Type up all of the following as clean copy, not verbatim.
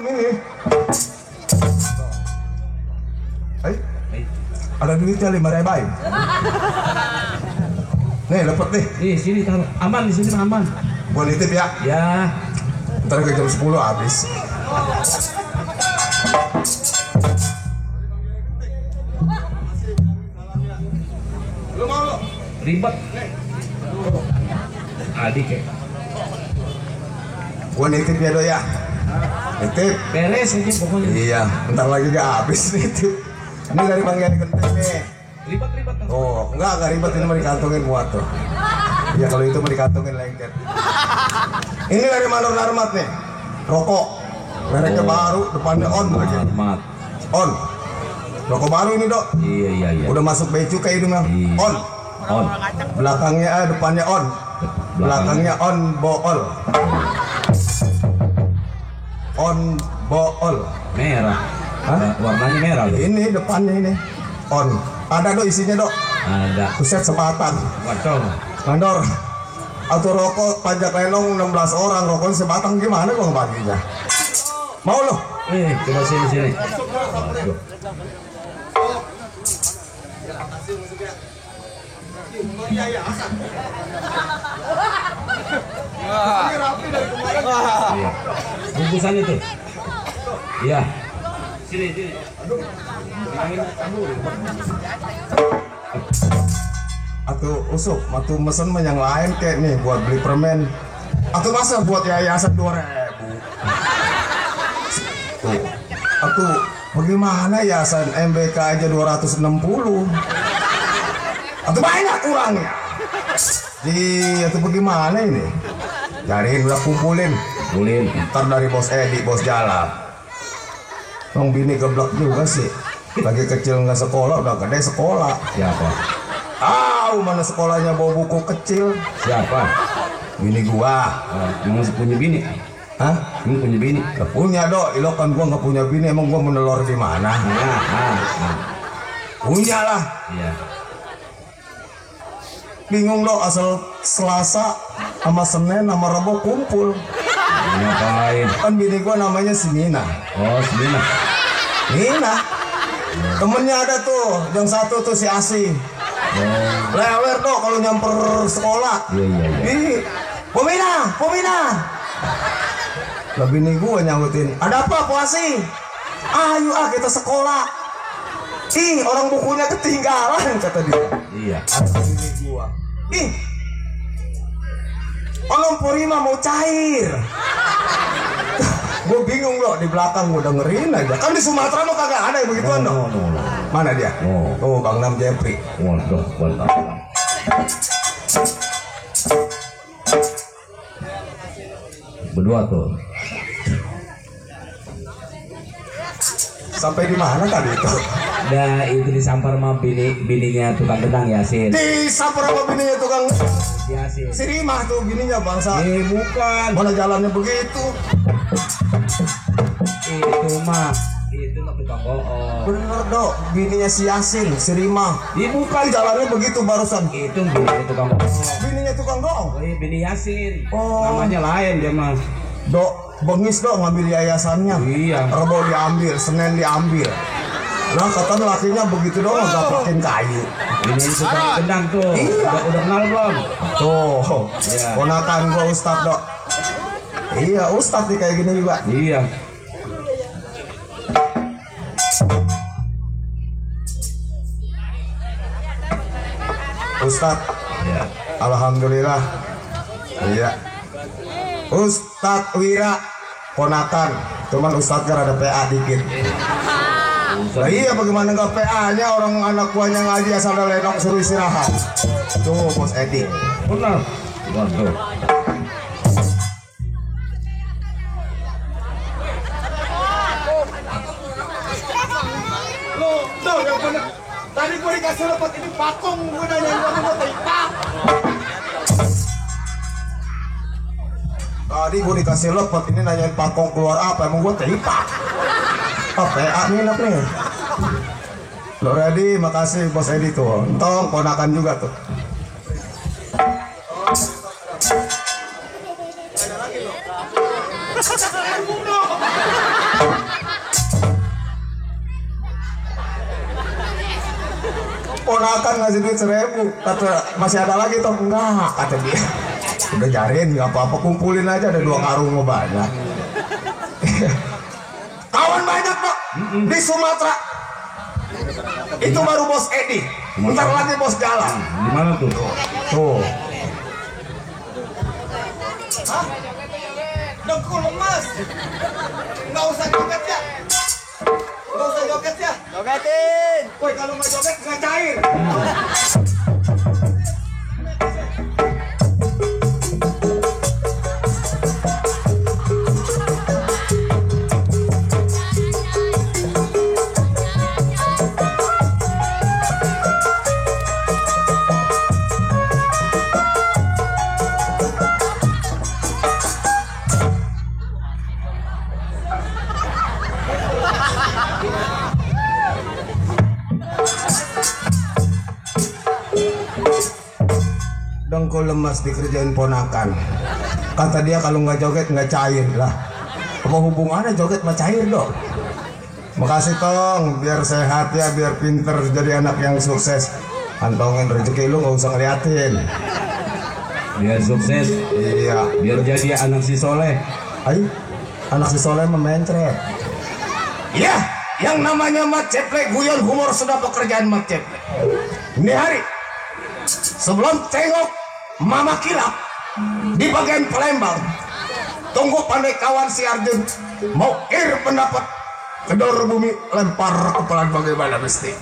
ini. Ada duitnya 5.000. Nih, dapat nih. Nih, sini taruh. Aman di sini aman. Gua nitip ya. Ya. Ntar ke jam 10 habis. Lu mau lo? Ribet. Adik ya. Gua nitip ya, Do ya. Nitip. Beres aja pokoknya. Iya, bentar lagi gak habis nitip. Ini dari Bang Genteng nih. Ribet. Oh, enggak ribet, ini mau dikantongin muat tuh. Iya, kalau itu mau dikantongin lengket. Ini dari Manor Narmat nih. Rokok. Mereknya baru, depannya on lagi. Narmat. On. Rokok baru ini, Dok. Iya. Udah masuk bea cukai hidungnya. Iya. On. On. Belakangnya depannya on. Belakangnya on bool. On bool. Merah. Hah? Warnanya merah loh. Ini depannya ini. On. Ada, Dok, isinya, Dok. Ada. Buset sepatan. Waduh. Mandor. Atau rokok pajak lenong 16 orang, rokok sebatang gimana gua ngebaginya? Mau lo? Coba sini. Waduh. Iya. Bungkusan itu. Iya. Sini. Atau usuk, atau mesen yang lain kayak nih buat beli permen. Atau masa buat yayasan 2.000. Tuh. Atau bagaimana yayasan MBK aja 260. Atau banyak kurangnya. Atau bagaimana ini? Jadiin udah kumpulin. Ntar dari bos Edi, bos jalan. Bang bini geblok juga sih. Lagi kecil nggak sekolah, udah gede sekolah. Siapa? Mana sekolahnya bawa buku kecil. Siapa? Bini gua. Emang punya bini? Hah? Emang punya bini? Gak punya, Dok. Ilo kan gua nggak punya bini. Emang gua menelor di mana? Punya lah. Iya. Bingung, Dok. Asal Selasa sama Senin sama Rabu kumpul. Ngapain? Kan bini gua namanya si Nina. Oh, Nina. Nina. Temennya ada tuh. Yang satu tuh si Asi. Lewer, Dok, kalau nyamper sekolah. Iya. Pomina. Lah bini gua nyautin, ada apa puasi? Ayo kita sekolah. Ih, orang bukunya ketinggalan, kata dia. Iya. Kata bini gua. Ih, Om Purima mau cair. Gue bingung, Dok, di belakang gue dengerin aja. Kan di Sumatera lo kagak ada yang begituan, Dok. No. Mana dia? Oh, Bang Nam Jepri. Waduh, berdua tuh. Sampai di mana tadi itu? Nah, itu disampar sama bininya tukang gedang Yasin. Disampar sama bininya tukang Yasin. si Rimah tuh bininya bangsa. Bukan. Mana jalannya begitu? Itu mah tukang bohong. Bener, Dok, bininya si Yasin, si Rimah. Bukan. Jalannya begitu barusan. Itu bininya tukang bohong. Bininya tukang bohong. Oh, bini Yasin. Oh. Namanya lain dia mah. Dok, bengis, Dok, ngambil yayasannya. Iya. Rebo diambil, Senin diambil. Nah, kata lakinya begitu dong, nggak pakai kayu. Ini tukang gedang tuh. Iya. Udah kenal belum? Tuh, Iya. ponakan gua Ustad, Dok. Iya, Ustad nih kayak gini juga. Iya. Ustad. Iya. Alhamdulillah. Iya. Ustad Wira ponakan. Cuman Ustad kan ada PA dikit. Lah iya, bagaimana nggak PA-nya, orang anak buahnya ngaji asal ada lenok suruh istirahat. Tuh Bos Edi. Benar. Waduh. Tuh yang bener. Tadi gue dikasih lepet ini patung, gue nanya gue mau teripak. Tadi gue dikasih lepet ini nanyain pakong keluar apa, emang gue teripak. Oh, PA nginep nih. Lo ready, makasih Bos Edi tuh. Entong ponakan juga tuh. Ada lagi loh. Ponakan ngasih duit 1.000, kata masih ada lagi toh, enggak kata dia. Udah jarin nggak apa-apa, kumpulin aja, ada 2 karung mau banyak. Kawan banyak Pak di Sumatera. Itu baru bos Edi, ntar lagi bos Galang. Di mana tuh? Tuh. Dengkul lemas. Nggak usah joget ya. Nggak usah joget ya. Jogetin. Woi, kalau nggak joget nggak cair. Dengkul lemas dikerjain ponakan. Kata dia kalau nggak joget nggak cair lah. Apa hubungannya joget sama cair dong? Makasih Tong, biar sehat ya, biar pinter jadi anak yang sukses. Kantongin rezeki lu nggak usah ngeliatin. Biar sukses. Iya. Biar jadi anak si soleh. Ayo, anak si Soleh memencret. Iya, yang namanya Mat Ceple, guyon humor sudah pekerjaan Mat Ceple. Ini hari sebelum tengok Mama Kilap di bagian Palembang, tunggu pandai kawan si Arjun mau pendapat kedor bumi, lempar kepala bagaimana mesti.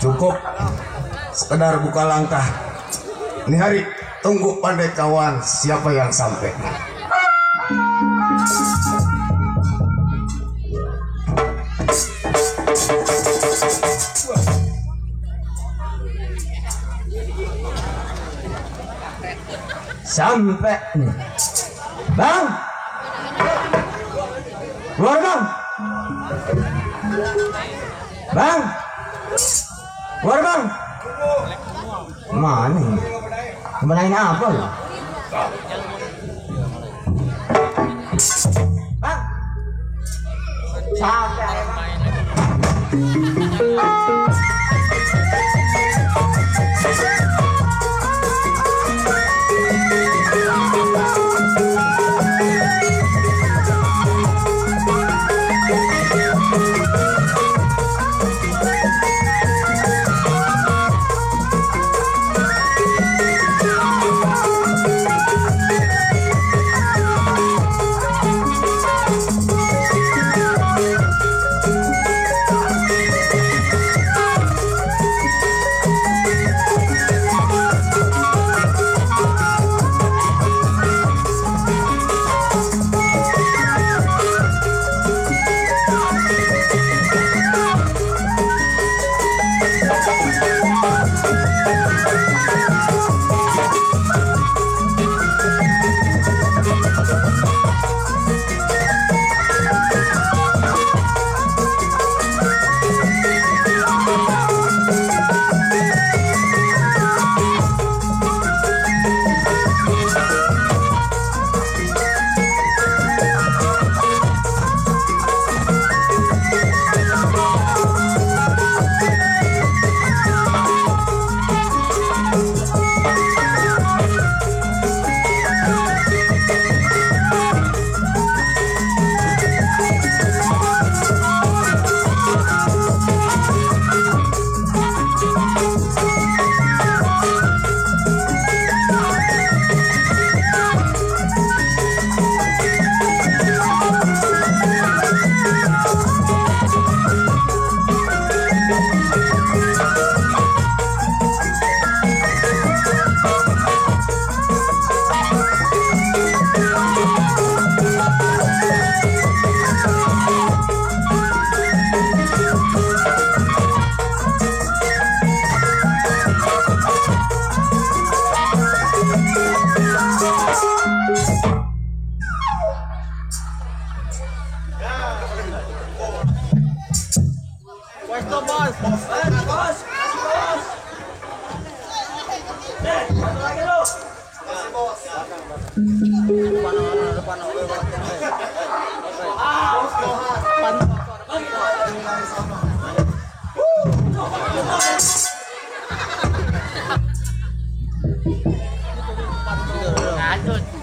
Cukup sekedar buka langkah. Ini hari tunggu pandai kawan siapa yang sampai. Sampai nih. Bang, keluar bang. Bang, keluar bang. Mana ini? Kemanain apa lo? Bang, sampai.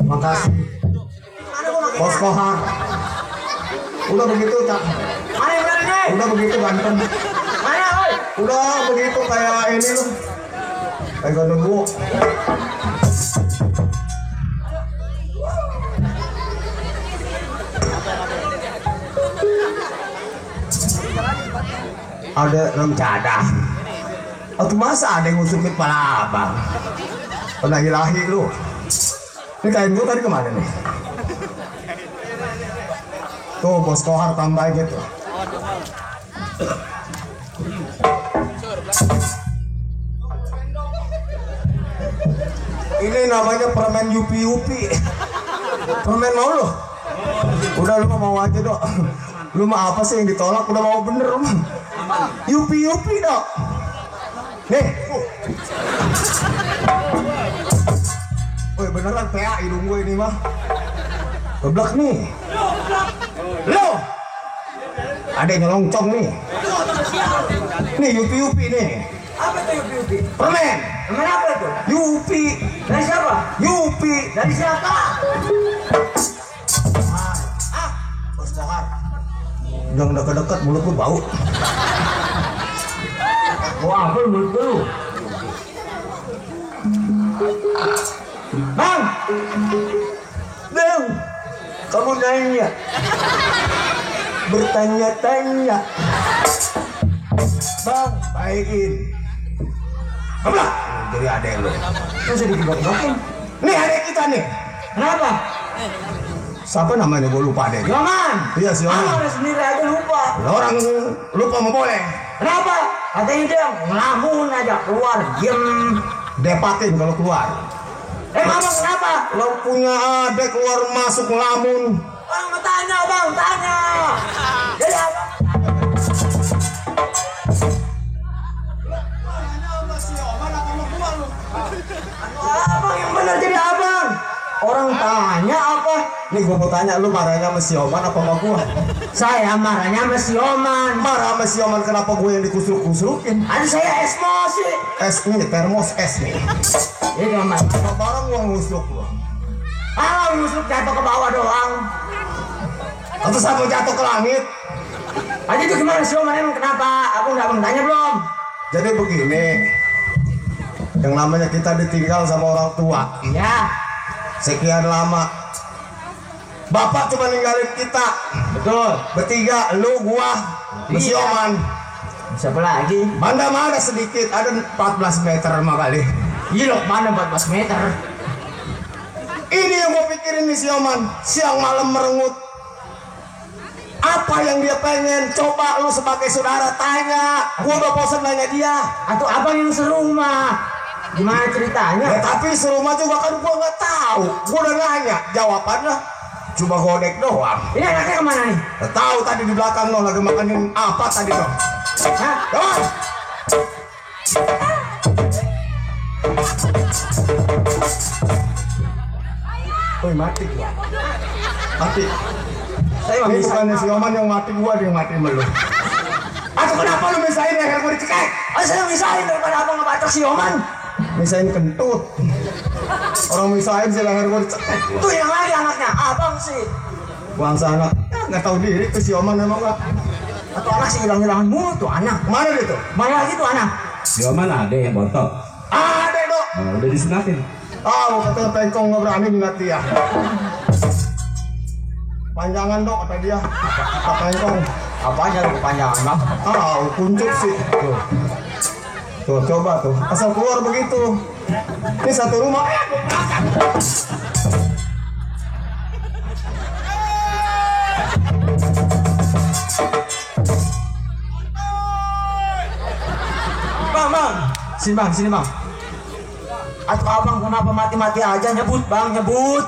Makasih. Bos Kohar. Udah begitu tak? Udah begitu ganteng. Udah begitu kayak ini loh. Kayak gondoruo. Ada rencana. Atau masa ada yang ngusukin kepala abang? Pernah ilahi lu. Ini kain gua tadi kemana nih? Tuh Bos Kohar tambah gitu. Ini namanya permen yupi-yupi. Permen mau lu? Udah lu mau aja dok. Lu mah apa sih yang ditolak? Udah mau bener lu. Yupi-yupi dok. Nih. Woi beneran PA hidung gue ini mah. Geblek nih. Lo. Ada yang nyelongcong nih. Nih yupi-yupi nih. Apa itu Yupi? Permen. Permen apa itu? Yupi. Dari siapa? Yupi. Dari siapa? Bos Kohar. Jangan deket-deket mulut lu bau. Mau apa mulut lu? Bang. Bang. Kamu nanya. Bertanya-tanya. Bang, baikin. Keblak. Jadi adek lu. Masa digebrak-gebrakin? Nih adek kita nih. Kenapa? Siapa namanya? Gue lupa adek. Yoman. Iya si Yoman. Ada sendiri aja lupa. Lah, orang lupa mau boleh. Kenapa? Katanya dia ngelamun aja keluar diem. Depatin kalau keluar. Abang kenapa? Lo punya adek keluar masuk ngelamun. Bang tanya bang, tanya. Jadi apa? Abang yang benar jadi abang. Orang tanya apa? Nih gue mau tanya lu marahnya sama si Oman apa sama gua? Saya marahnya sama si Yoman. Marah sama si Oman kenapa gue yang dikusruk-kusrukin? Ada saya emosi. Es ini termos es nih. Ini Yoman. Apa barang gua ngusruk lu? Ah, musuk jatuh ke bawah doang. Atau sampai jatuh ke langit? Aja itu gimana si Yoman emang kenapa? Aku nggak bertanya belum. Jadi begini. Yang namanya kita ditinggal sama orang tua. Iya. Sekian lama. Bapak cuma ninggalin kita. Betul. Bertiga, lu, gua, si Iya. Oman. Siapa lagi? Banda mah ada sedikit, ada 14 meter mah kali. Iya mana 14 meter. Ini yang gua pikirin nih si Oman. Siang malam merengut. Apa yang dia pengen? Coba lu sebagai saudara tanya. Gua udah bosan nanya dia. Atau abang yang serumah. Gimana ceritanya? Ya tapi serumah juga kan gua nggak tahu. Gua udah nanya, jawabannya cuma godek doang. Ini anaknya kemana nih? Nggak tahu tadi di belakang lo lagi makanin apa tadi lo? Hah? Jalan. Woi mati gua. Mati. Saya Ini bisa. bukannya si Oman yang mati, gua dia yang mati sama lu. Atau kenapa lu misahin leher gua dicekek? Oh, saya misahin daripada abang ngebacok si Yoman. Misahin kentut. Orang misahin si leher gua dicekek. Tuh yang lagi anaknya, abang sih. Bangsa anak, ya, nggak tahu diri tuh si Oman emang nggak. Atau anak sih hilang-hilangan mulu tuh anak. Mana dia tuh? Mana lagi tuh anak? Di mana ada yang botok? Ada dok. Udah disunatin. Oh, katanya pengkong nggak berani minat dia. Panjangan dok kata dia. Kata pengkong. Apanya lu kepanjangan bang? Ah, kuncup sih. Tuh. Tuh, coba tuh. Asal keluar begitu. Ini satu rumah. Bang. Sini bang. Atau abang kenapa mati-mati aja nyebut bang, nyebut.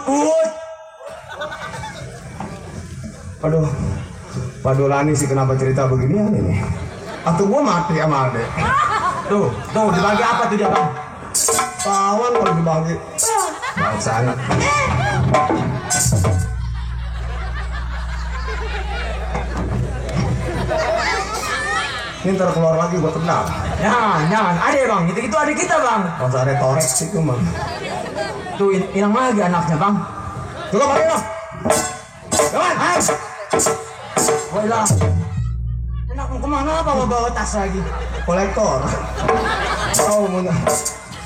Aduh. Padolani sih kenapa cerita beginian ini? Atau gua mati sama adek. Tuh, dibagi apa tuh dia bang? Kawan kalau dibagi. Bangsa anak. Ini ntar keluar lagi gua tenang. Jangan, ada bang, itu ada kita bang. Bangsa ada torek sih cuma. Tuh hilang lagi anaknya bang. Coba pakai dong. Kawan, hai. Oh hilang. Enak mau kemana bawa tas lagi? Kolektor. Oh mau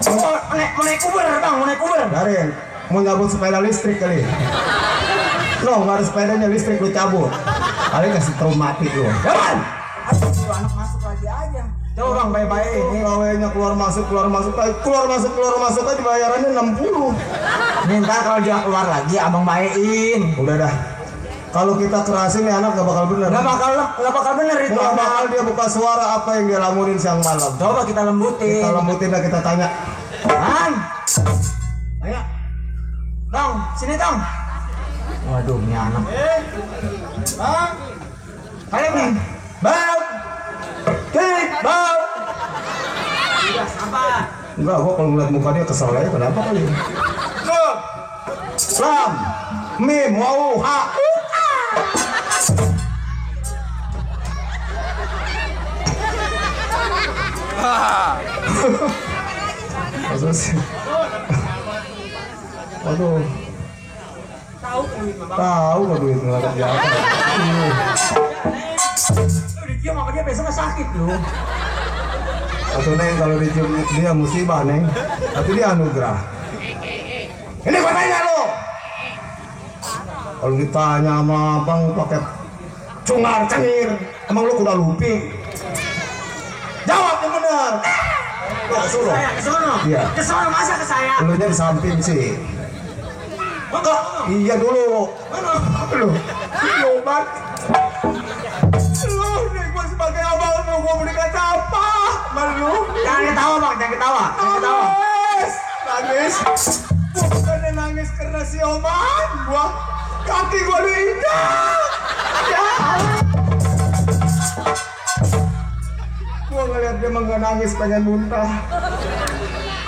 Mau naik Uber bang, mau naik Uber. Darin, mau nyabut sepeda listrik kali. No, nggak ada sepedanya listrik lu cabut. Kali kasih traumatik lu. Kawan. Aduh, anak masuk lagi aja. Coba bang, baik-baik ini. Pegawainya keluar masuk aja bayarannya 60. Minta kalau dia keluar lagi, abang baikin. Udah dah. Kalau kita kerasin nih anak gak bakal bener. Gak bakal bener itu. Gak bakal dia buka suara apa yang dia lamunin siang malam. Coba kita lembutin. Kita lembutin dah, kita tanya. Bang, ayo, Dong, sini dong. Waduh, ini anak. Bang, Kalian nih, bang, bang. udah sabar. Enggak, gua kalau ngeliat muka dia kesel aja. Kenapa kali? Lam, mim, wow, ha. Waduh, tahu nggak duit nggak kerja apa? Lu dicium sama dia besoknya sakit lu. Atau neng kalau dicium dia musibah neng, tapi dia anugerah. Ini gua tanya lo, kalau ditanya sama abang pakai cungar cengir, emang lu kuda lupi? Jawab yang benar. Lo kesuruh? Saya kesono. Iya. Kesono masa ke saya? Lu nya di samping sih. Enggak, iya dulu. Lu, obat. Lu, nih gua sebagai abang lu, gua mau dikata apa? Malu. Jangan ketawa bang, jangan ketawa. Jangan ketawa. Nangis. Gua bukannya nangis karena si oman. Kaki gua diinjak. Ya. Gua ngeliat dia mah nggak nangis, pengen muntah.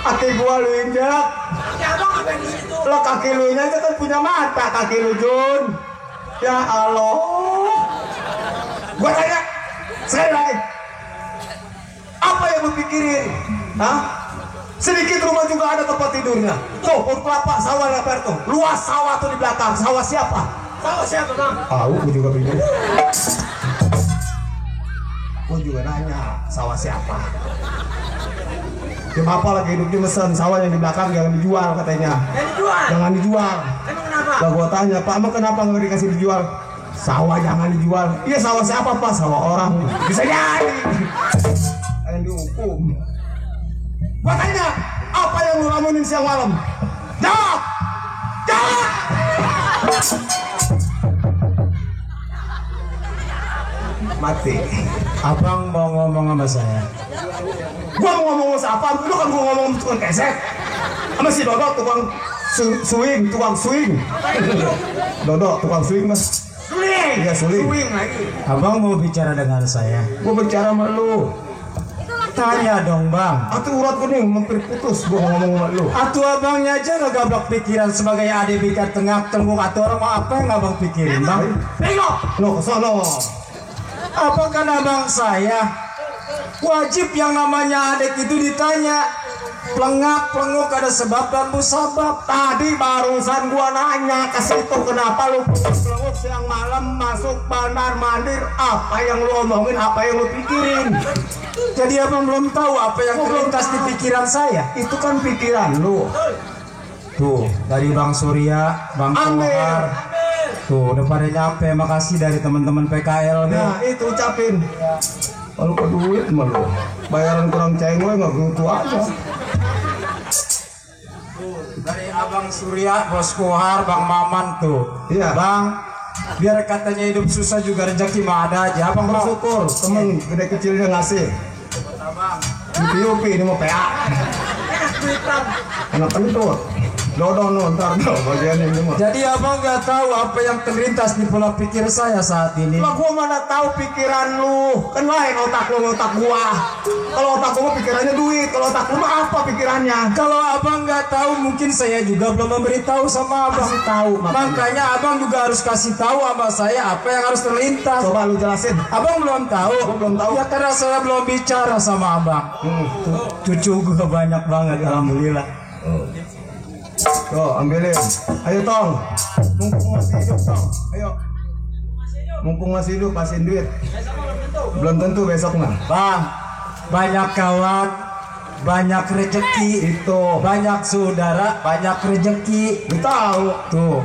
Kaki gua lu injak. Ya abang apa di situ? Lo kaki lu nya kan punya mata, kaki lu Jun. Ya Allah. Gua tanya sekali lagi. Apa yang lu pikirin? Hah? Sedikit rumah juga ada tempat tidurnya. Tuh, pohon kelapa, sawah lebar tuh. Luas sawah tuh di belakang. Sawah siapa? Tahu siapa bang? Tahu, gua juga bingung. Gua juga nanya, sawah siapa? Tim apa lagi hidup di mesen, sawah yang di belakang jangan dijual katanya. Yang dijual? Jangan dijual. Emang kenapa? Lah gua tanya, Pak, emang kenapa nggak dikasih dijual? Sawah jangan dijual. Iya, sawah siapa, Pak? Sawah orang. Bisa jadi. Yang dihukum. Gua tanya, apa yang lu lamunin siang malam? Jawab! Jawab! Mati. Abang mau ngomong sama saya. Gua mau ngomong sama siapa? Lu kan gua ngomong sama tukang keset. Sama si Dodo tukang tukang swing. Dodo tukang swing mas. Suling. Iya suling. Suling lagi. Abang mau bicara dengan saya. Gua bicara sama lu. Tanya dong bang. Atuh urat gua nih mampir putus. Gua ngomong sama lu. Atuh abangnya aja nggak gablok pikiran sebagai adik bikat tengah tenggung atau orang mau apa yang abang pikirin bang? Tengok. Lo kesono. Apa kan abang saya wajib yang namanya adik itu ditanya pelengak pelenguk ada sebab dan musabab. Tadi barusan gua nanya ke situ kenapa lu pelenguk siang malam masuk bandar mandir. Apa yang lu omongin? Apa yang lu pikirin? Jadi abang belum tahu apa yang terlintas di pikiran saya. Itu kan pikiran lu. Tuh dari Bang Surya, Bang Amin. Kohar. Tuh depannya nyampe. Makasih dari teman-teman PKL nih. Nah itu ucapin. Kalau ke duit malu bayaran kurang cengwe nggak gitu aja. Dari Abang Surya, Bos Kohar, Bang Maman tuh. Iya. Bang, biar katanya hidup susah juga rezeki mah ada aja. Abang mau Bersyukur temen gede kecilnya ngasih. Yupi ini mau PA. Anak kentut. Dodo ntar dong bagian ini mah. jadi abang nggak tahu apa yang terlintas di pola pikir saya saat ini. Lah gua mana tahu pikiran lu. Kan lain otak lu sama otak gua. Kalau otak gua pikirannya duit, kalau otak lu mah apa pikirannya? Kalau abang nggak tahu mungkin saya juga belum memberitahu sama abang. Kasih tahu Makanya abang juga harus kasih tahu sama saya apa yang harus terlintas. Coba lu jelasin. Abang belum tahu. Gua belum tahu. Ya karena saya belum bicara sama abang. Cucu gua banyak banget alhamdulillah. Tuh ambilin. Ayo Tong. mumpung masih hidup dong. Ayo. Mumpung masih hidup kasihin duit. Belum tentu besok mah. Bang, banyak kawan, banyak rezeki. Itu Banyak saudara, banyak rezeki. lu tahu. Tuh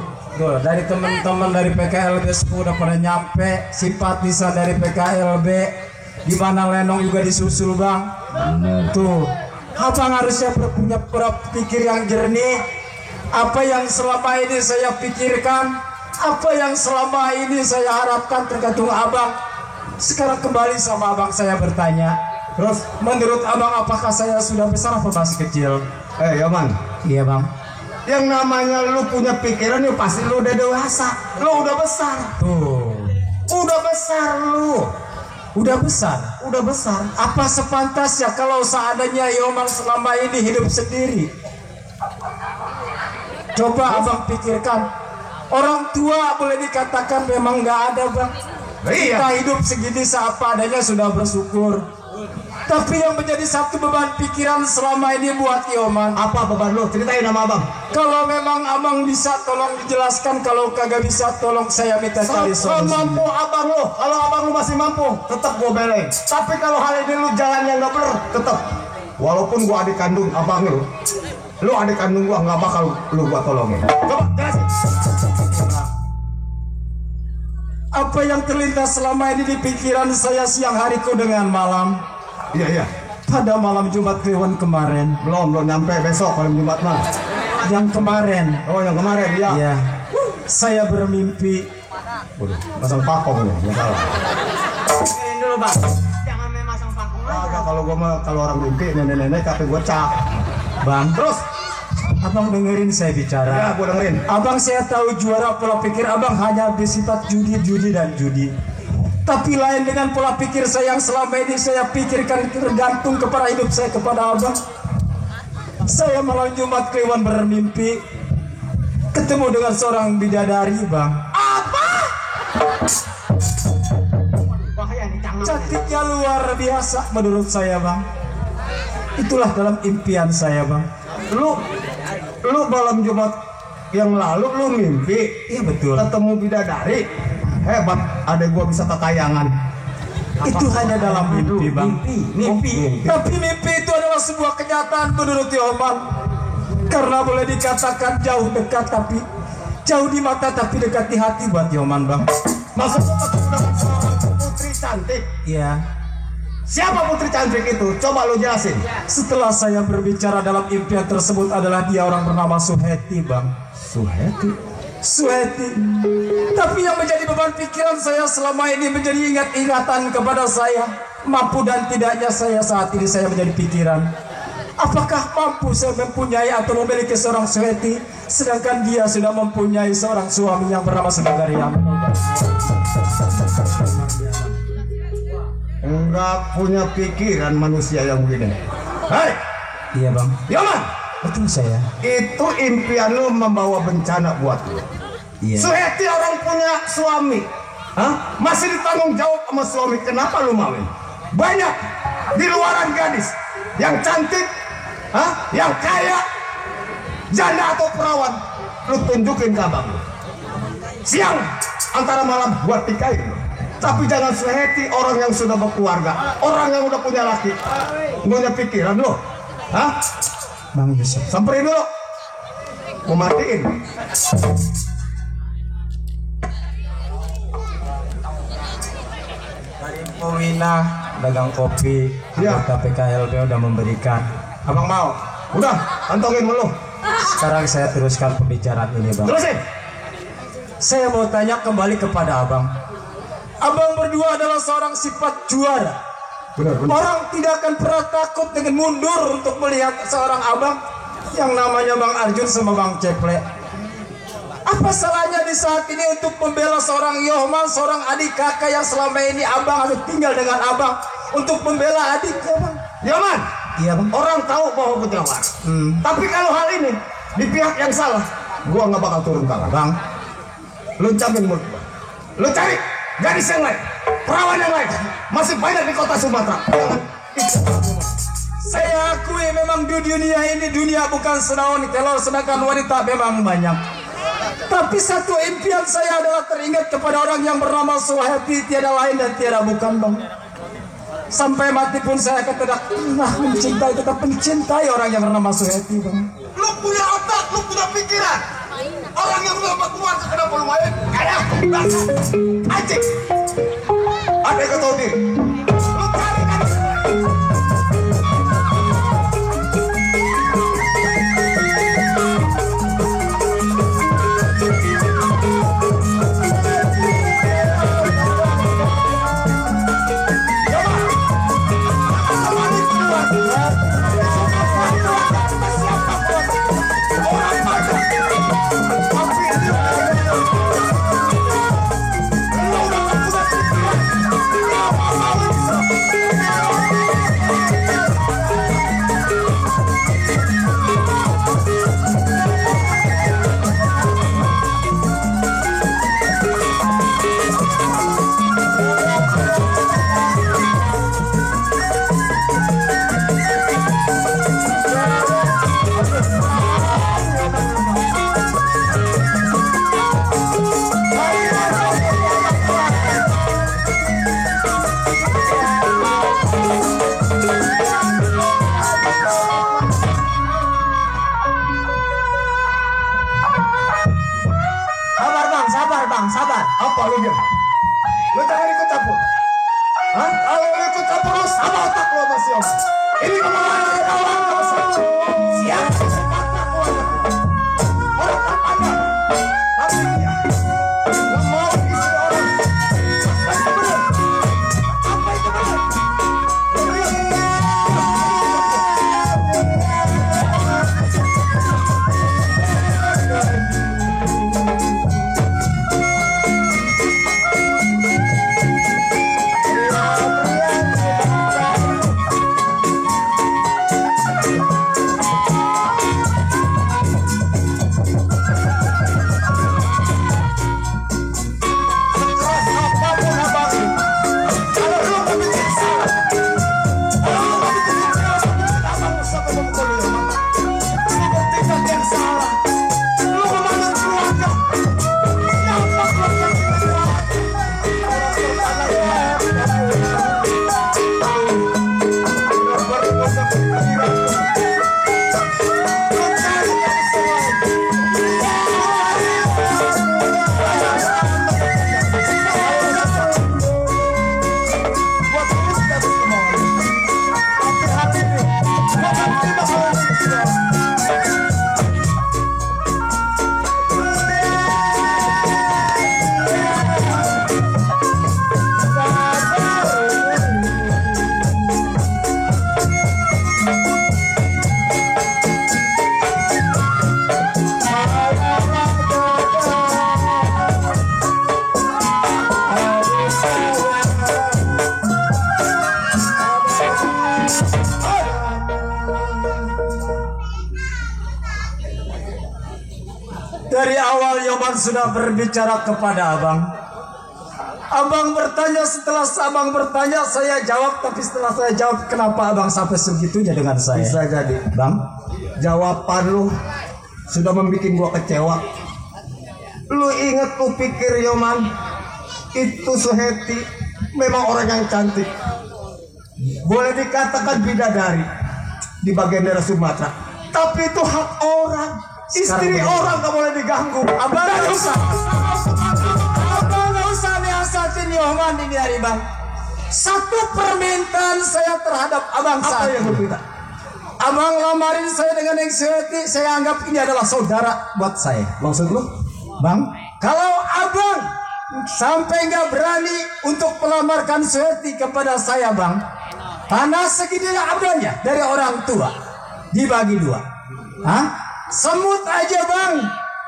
dari teman-teman dari PKLB udah pada nyampe, simpatisan dari PKLB, di mana Lenong juga disusul bang. Tuh, abang harusnya punya berpikir yang jernih. Apa yang selama ini saya pikirkan, apa yang selama ini saya harapkan tergantung abang. Sekarang kembali sama abang saya bertanya. Terus, menurut abang apakah saya sudah besar atau masih kecil? Yaman. Iya bang. Yang namanya lu punya pikiran ya pasti lu udah dewasa. Lu udah besar. Tuh, Udah besar lu. udah besar. Udah besar. Apa sepantasnya kalau seandainya Yoman selama ini hidup sendiri? Coba abang pikirkan. Orang tua boleh dikatakan memang nggak ada bang. Iya. Kita hidup segini seapa adanya sudah bersyukur. Tapi yang menjadi satu beban pikiran selama ini buat Yoman. Apa beban lu? Ceritain sama abang. Kalau memang abang bisa tolong dijelaskan, kalau kagak bisa tolong saya minta cari solusi. Mampu abang lu. Kalau abang lu masih mampu, tetap gua belain. Tapi kalau hal ini lu jalannya nggak bener, tetap. Walaupun gua adik kandung abang lu adik kandung gua nggak bakal lu gua tolongin. Coba jelasin. Apa yang terlintas selama ini di pikiran saya siang hariku dengan malam. Iya. Pada malam Jumat Kliwon kemarin. Belum nyampe besok malam Jumat mah. Yang kemarin. Oh, yang kemarin ya. Ya. Saya bermimpi. Waduh, masang pakong nih, nggak salah. Dengerin dulu bang. Jangan main masang panggung aja. Kagak, kalau gua mah kalau orang mimpi nenek-nenek kata gua cak. Bang, Terus, abang dengerin saya bicara. ya gua dengerin. Abang saya tahu juara pola pikir abang hanya bersifat judi dan judi. Tapi lain dengan pola pikir saya yang selama ini saya pikirkan tergantung kepada hidup saya kepada abang. Saya malam Jumat Kliwon bermimpi ketemu dengan seorang bidadari bang. Bahaya nih jangan. Cantiknya luar biasa menurut saya bang. Itulah dalam impian saya bang. Lu malam Jumat yang lalu lu mimpi Iya betul. ketemu bidadari. Hebat, adek gua bisa kekayangan. Itu hanya dalam mimpi bang. Mimpi. Tapi mimpi itu adalah sebuah kenyataan menurut Yoman. Karena boleh dikatakan jauh dekat tapi jauh di mata tapi dekat di hati buat Yoman bang. Maksud lu ketemu dengan seorang putri cantik. Iya. Siapa putri cantik itu? Coba lu jelasin. Setelah saya berbicara dalam impian tersebut adalah dia orang bernama Suheti bang. Suheti. Tapi yang menjadi beban pikiran saya selama ini menjadi ingat-ingatan kepada saya. Mampu dan tidaknya saya saat ini saya menjadi pikiran. Apakah mampu saya mempunyai atau memiliki seorang Suheti, sedangkan dia sudah mempunyai seorang suami yang bernama Sundarian. Enggak punya pikiran manusia yang begini. Hei, Iya bang. Yaman, Betul saya. itu impian lu membawa bencana buat lu. Iya. Suheti orang punya suami. Hah? Masih ditanggung jawab sama suami. Kenapa lu mawin? Banyak di luaran gadis yang cantik, yang kaya, janda atau perawan. Lu tunjukin ke abang lu. Siang antara malam buat nikahin lu. Tapi jangan Suheti orang yang sudah berkeluarga, orang yang udah punya laki, punya pikiran lu. Bang Yusuf. Samperin dulu. Mau matiin. Dari Wina dagang kopi, Ya. anggota PKLB udah memberikan. Abang mau? Udah, kantongin dulu. Sekarang saya teruskan pembicaraan ini bang. Terusin. Saya mau tanya kembali kepada abang. Abang berdua adalah seorang sifat juara. Benar. Orang tidak akan pernah takut dengan mundur untuk melihat seorang abang yang namanya Bang Arjun sama Bang Ceple. Apa salahnya di saat ini untuk membela seorang Yoman, seorang adik kakak yang selama ini abang harus tinggal dengan abang untuk membela adiknya bang? Yaman. Iya bang. Orang tahu bahwa gue jawab. Tapi kalau hal ini di pihak yang salah, gua nggak bakal turun tangan. Bang, Lu campin mulut gua. Lu cari gadis yang lain, perawan yang lain. Masih banyak di kota Sumatera. saya akui memang di dunia ini dunia bukan senawan kelor, sedangkan wanita memang banyak. Tapi satu impian saya adalah teringat kepada orang yang bernama Suheti, tiada lain dan tiada bukan bang. Sampai mati pun saya akan tetap mencintai, tetap mencintai orang yang bernama Suheti bang. Lu punya otak, lu punya pikiran. Orang yang belum keluarga kenapa lu main? Kayak anjing. Ada yang tahu diri. Lu cari kan? Sabar. Apa lu diam? Lu jangan ikut campur. Hah? Kalau lu ikut campur lu sama otak lu masih om. Ini kemana dari kawan kamu saja. Siap. Orang tak pandang. Tapi dia nggak mau isi orang. Dan itu benar. Apa itu benar? Dari awal Yoman sudah berbicara kepada abang. Abang bertanya, setelah abang bertanya saya jawab. Tapi setelah saya jawab, kenapa abang sampai segitunya dengan saya? Bisa jadi Bang, jawaban lu sudah membuat gua kecewa. Lu inget lu pikir Yoman itu Suheti memang orang yang cantik, boleh dikatakan bidadari di bagian daerah Sumatera, tapi itu hak orang. Istri orang gak boleh diganggu. abang nggak usah. Abang nggak usah nasihatin Yoman ini hari bang. Satu permintaan saya terhadap abang Apa saat yang lu minta? abang lamarin saya dengan yang Suheti, saya anggap ini adalah saudara buat saya. Maksud lu? Bang, kalau abang sampai nggak berani untuk melamarkan Suheti kepada saya bang, tanah segininya adanya dari orang tua dibagi dua. Hah? Semut aja bang,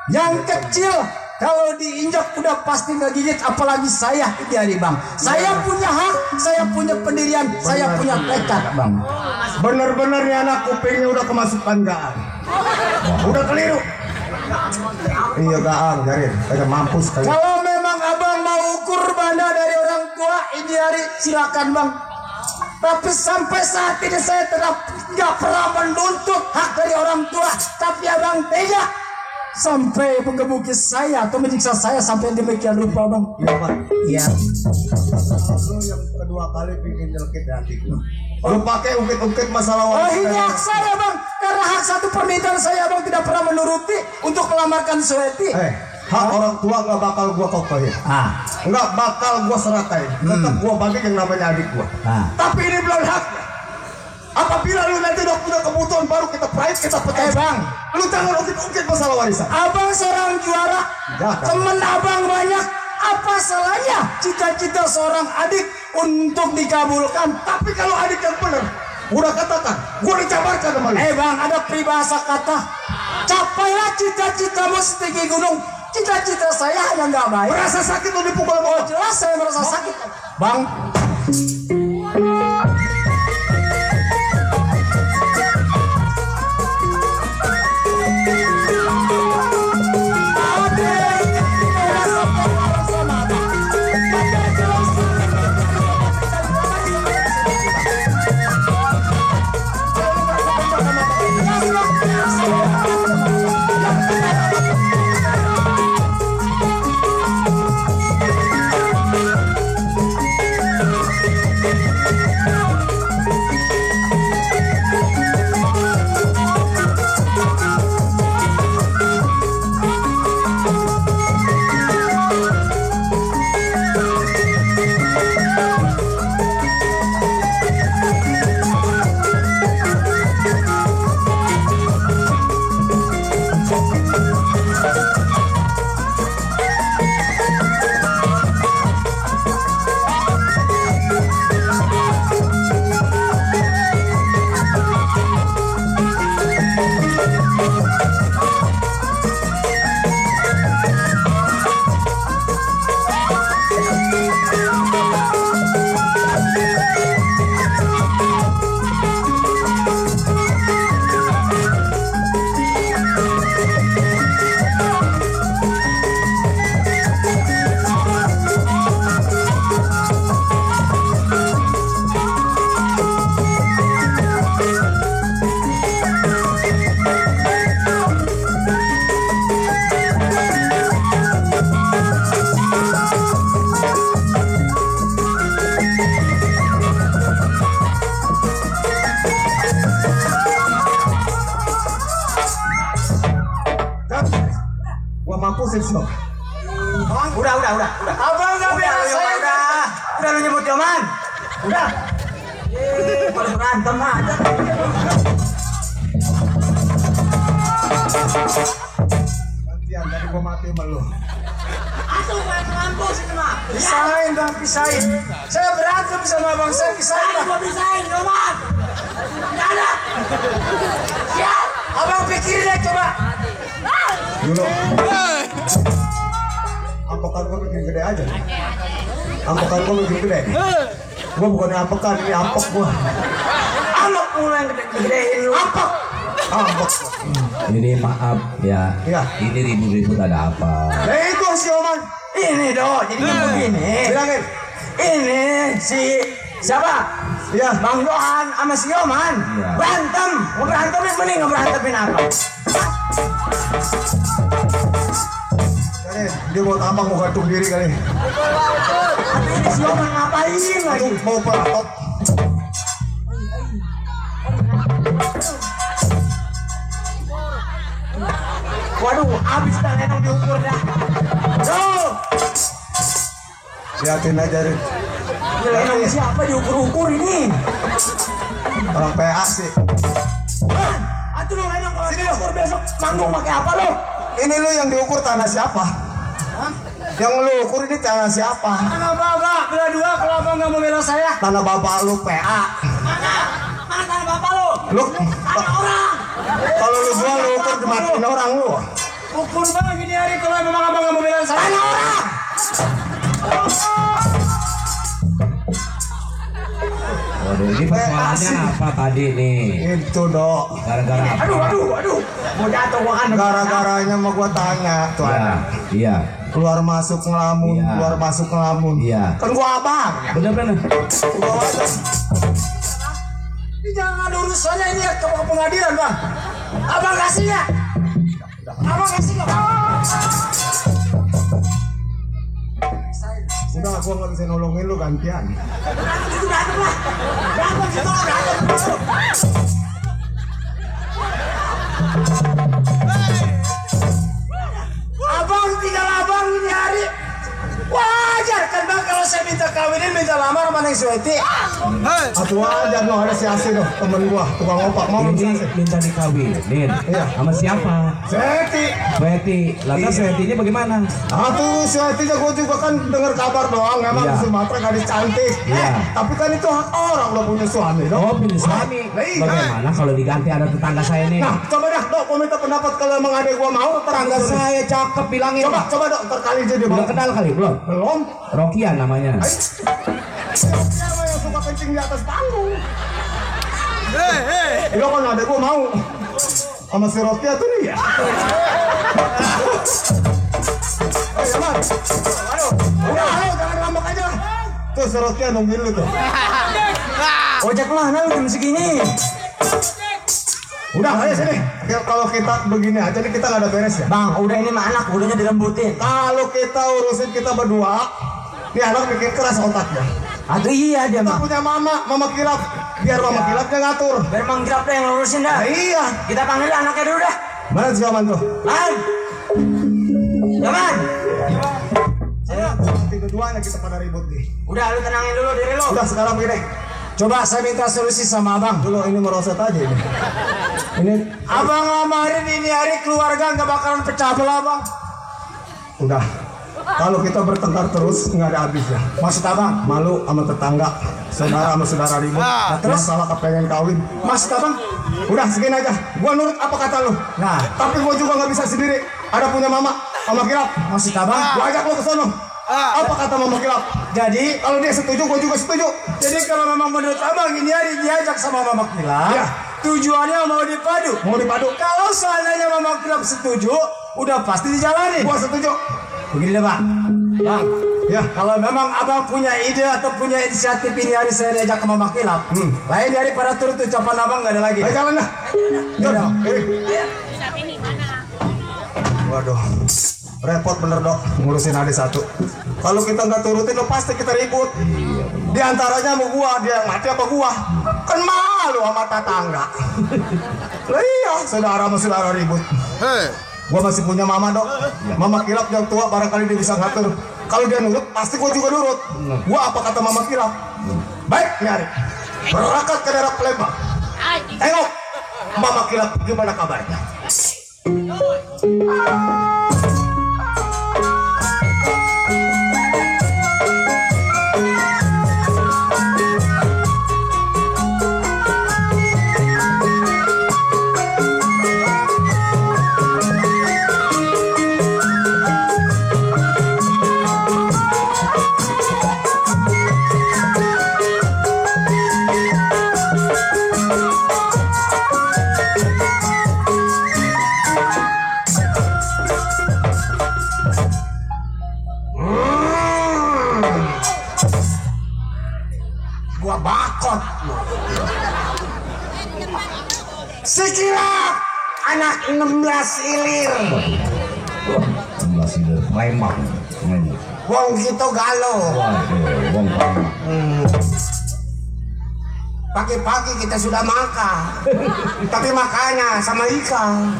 yang kecil kalau diinjak udah pasti ngegigit, apalagi saya ini hari bang. Saya punya hak, saya punya pendirian, saya punya tekad bang. Bener-bener nih anak kupingnya udah kemasukan gaang. Udah keliru. Iya gaang, Garin. Kayak mampus kali. Kalau memang abang mau ukur banda dari orang tua ini hari, silakan bang. Tapi sampai saat ini saya tetap nggak pernah menuntut hak dari orang tua. Tapi abang tega, sampai menggebuki saya atau menyiksa saya sampai demikian rupa bang? Iya Pak. Iya. Lu yang kedua kali bikin nyelkit hati gua. Lu pakai ungkit-ungkit masalah Oh wanita. ini hak saya bang, karena hak satu permintaan saya bang tidak pernah menuruti untuk melamarkan Sweti. Hak orang tua nggak bakal gua kokohin. Nggak bakal gua seratain. Tetap gua bagi yang namanya adik gua. Tapi ini belum haknya. Apabila lu nanti udah punya kebutuhan baru kita pride, kita pecah. Bang, lu jangan ungkit-ungkit masalah warisan. abang seorang juara, temen abang banyak. Apa salahnya cita-cita seorang adik untuk dikabulkan? Tapi kalau adik yang benar, udah katakan, gua dicabarkan sama lu. Bang, ada peribahasa kata, capailah cita-citamu setinggi gunung. Cita-cita saya hanya nggak baik. Merasa sakit lu dipukul sama orang. Jelas saya merasa sakit, bang. Gua mampus sih no. Udah. Abang nggak bela saya. Udah lu nyebut Joman. Udah. Kalau berantem aja. Gantian tadi gua mati sama lu. Atuh mampus itu mah. Pisahin bang, pisahin. Saya berantem sama abang saya, pisahin bang. Gua pisahin Joman. Enggak ada. Siap. Abang pikirin deh coba. Dulu. Ampekan gua bikin gede aja. Ampekan gua bikin gede. Gua bukannya ampekan, ini ampek gua. Amak mulai yang gede-gedein lu. Ampek. Ampek. Ini maaf ya. Iya. Ini ribut-ribut ada apa? Nah itu si Oman. Ini doh, jadi begini. Bilangin. Ini si siapa? Iya. Bang Johan sama si Yoman Iya. berantem. Mau berantemin mending ngeberantemin apa? Kali dia mau tambang mau gantung diri kali. Tapi ini si Yoman ngapain lagi? Mau peratot. Waduh, habis dah Lenong diukur dah. Tuh, Liatin aja deh. ini Lenong siapa diukur-ukur ini? Orang PA sih. Atuh lo Lenong kalau diukur besok manggung pakai apa lo? Ini lu yang diukur tanah siapa? Yang lu ukur ini tanah siapa? Tanah bapak, bela dua kalau abang nggak mau bela saya. Tanah bapak lu PA. Mana tanah bapak lo? Lu Tanah orang. kalau lu jual lu ukur dimatiin orang lu. Ukur bang gini hari kalau memang abang nggak mau bela saya. Tanah orang. Waduh, ini persoalannya apa tadi nih? Itu dok. Gara-gara apa? Aduh. Mau jatuh gua kan. Gara-garanya mau gua tanya tuh Iya, anak. iya, Keluar masuk ngelamun, Iya. keluar masuk ngelamun. iya. Kan gua abang. Bener-bener. Gua wajar. Ini jangan urusannya ini ya ke pengadilan bang. Abang kasih ya. Abang kasih nggak? Udah, gua nggak bisa nolongin lu gantian. Itu datang lah. Datang situ datang. Abang tinggal abang ini hari. Wajar kan bang kalau saya minta kawinin minta lamar sama Neng Sweti. Atuh aja no, ada si Asi tuh temen gua tukang opak mau Ini si Asi. minta dikawinin. Iya. Sama siapa? Seti. Sweti. Lantas Swetinya bagaimana? Atuh si Asi gua juga kan dengar kabar doang memang Iya. di Sumatera gadis cantik. Iya. Tapi kan itu hak orang lo punya suami dong. Oh, pilih suami. Lah, iya. Bagaimana kalau diganti ada tetangga saya nih? Nah, coba dah dok, gua minta pendapat kalau emang adek gua mau Tetangga saya cakep bilangin. Coba dok, ntar kali jadi Udah mau. kenal kali belum? Belum. Rokian namanya. Siapa yang suka kencing di atas panggung? Iya kan adek gua mau. Sama si Rokia tuh nih ya. Ayo, Mar. Ayo, jangan ngambek aja. Tuh si Rokia nungguin lu tuh. Ojek mana lu jam segini? Udah, ayo sini. Ya, kalau kita begini aja nih kita nggak ada beres ya. Bang, udah ini mah anak, udahnya dilembutin. Kalau kita urusin kita berdua, nih anak bikin keras otaknya. Aduh iya dia Kita mah. punya mama kilap. Biar mama kilapnya ngatur. Biar Mang Grab deh yang ngurusin dah. Nah, iya. Kita panggil anaknya dulu dah. Mana si Jaman tuh? Man. Jaman. Nanti keduanya kita pada ribut nih. Udah lu tenangin dulu diri lu. Udah sekarang begini. Coba saya minta solusi sama abang. Dulu ini meroset aja ini. Ini Abang ngamarin ini hari keluarga nggak bakalan pecah belah bang. udah. Kalau kita bertengkar terus nggak ada habisnya. Maksud abang? Malu sama tetangga, saudara sama saudara ribut. Nah, terus? Masalah kepengen kawin. Maksud abang? Udah segini aja. Gua nurut apa kata lu. Nah. Tapi gua juga nggak bisa sendiri. Ada punya mama sama kilap. Maksud abang? Gua ajak lu ke sono. Apa kata mama kilap? Jadi Kalau dia setuju, gua juga setuju. kalau memang menurut abang ini hari diajak sama Mama Kilap, Iya. tujuannya mau dipadu. Mau dipadu? Kalau seandainya Mama Kilap setuju, udah pasti dijalani. Gua setuju. Begini deh bang. Bang, Ya. kalau memang abang punya ide atau punya inisiatif ini hari saya diajak ke Mama Kilap, lain daripada turut ucapan abang nggak ada lagi. Ayo jalan dah. Jalan. Waduh, repot bener dok ngurusin adik satu. Kalau kita nggak turutin, lo pasti kita ribut. Di antaranya sama gua, dia yang mati apa gua? Kan malu sama tetangga. Lah iya, saudara sama saudara ribut. Gua masih punya mama dok. Mama kilap yang tua, barangkali dia bisa ngatur. Kalau dia nurut, pasti gua juga nurut. Gua apa kata mama kilap? Baik, nyari. Berangkat ke daerah Palembang. Tengok, mama kilap gimana kabarnya? Gua bakot lu. Si Kilap, anak 16 ilir. 16 ini Palembang. Wong gitu galo. Waduh, wong Palembang. Pagi-pagi kita sudah makan. Tapi makannya sama ikan.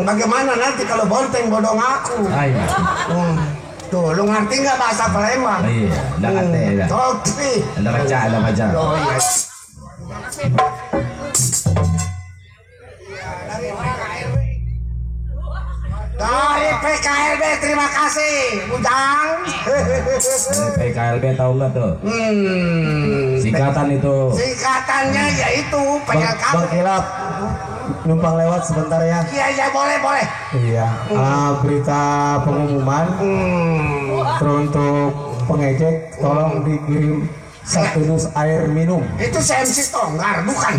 Bagaimana nanti kalau bonteng bodong aku? Ayo. Tuh, lu ngerti nggak bahasa Palembang? Iya, enggak ngerti ya. Oke. Ada baca. Oh iya. Dari PKLB, terima kasih, Bujang. PKLB tahu nggak tuh? Singkatan itu. Singkatannya yaitu PKLB. Kilap, numpang lewat sebentar ya. Iya, boleh. Iya. Berita pengumuman teruntuk pengejek, tolong dikirim 1 dus air minum. Itu CMC Tonggar, bukan?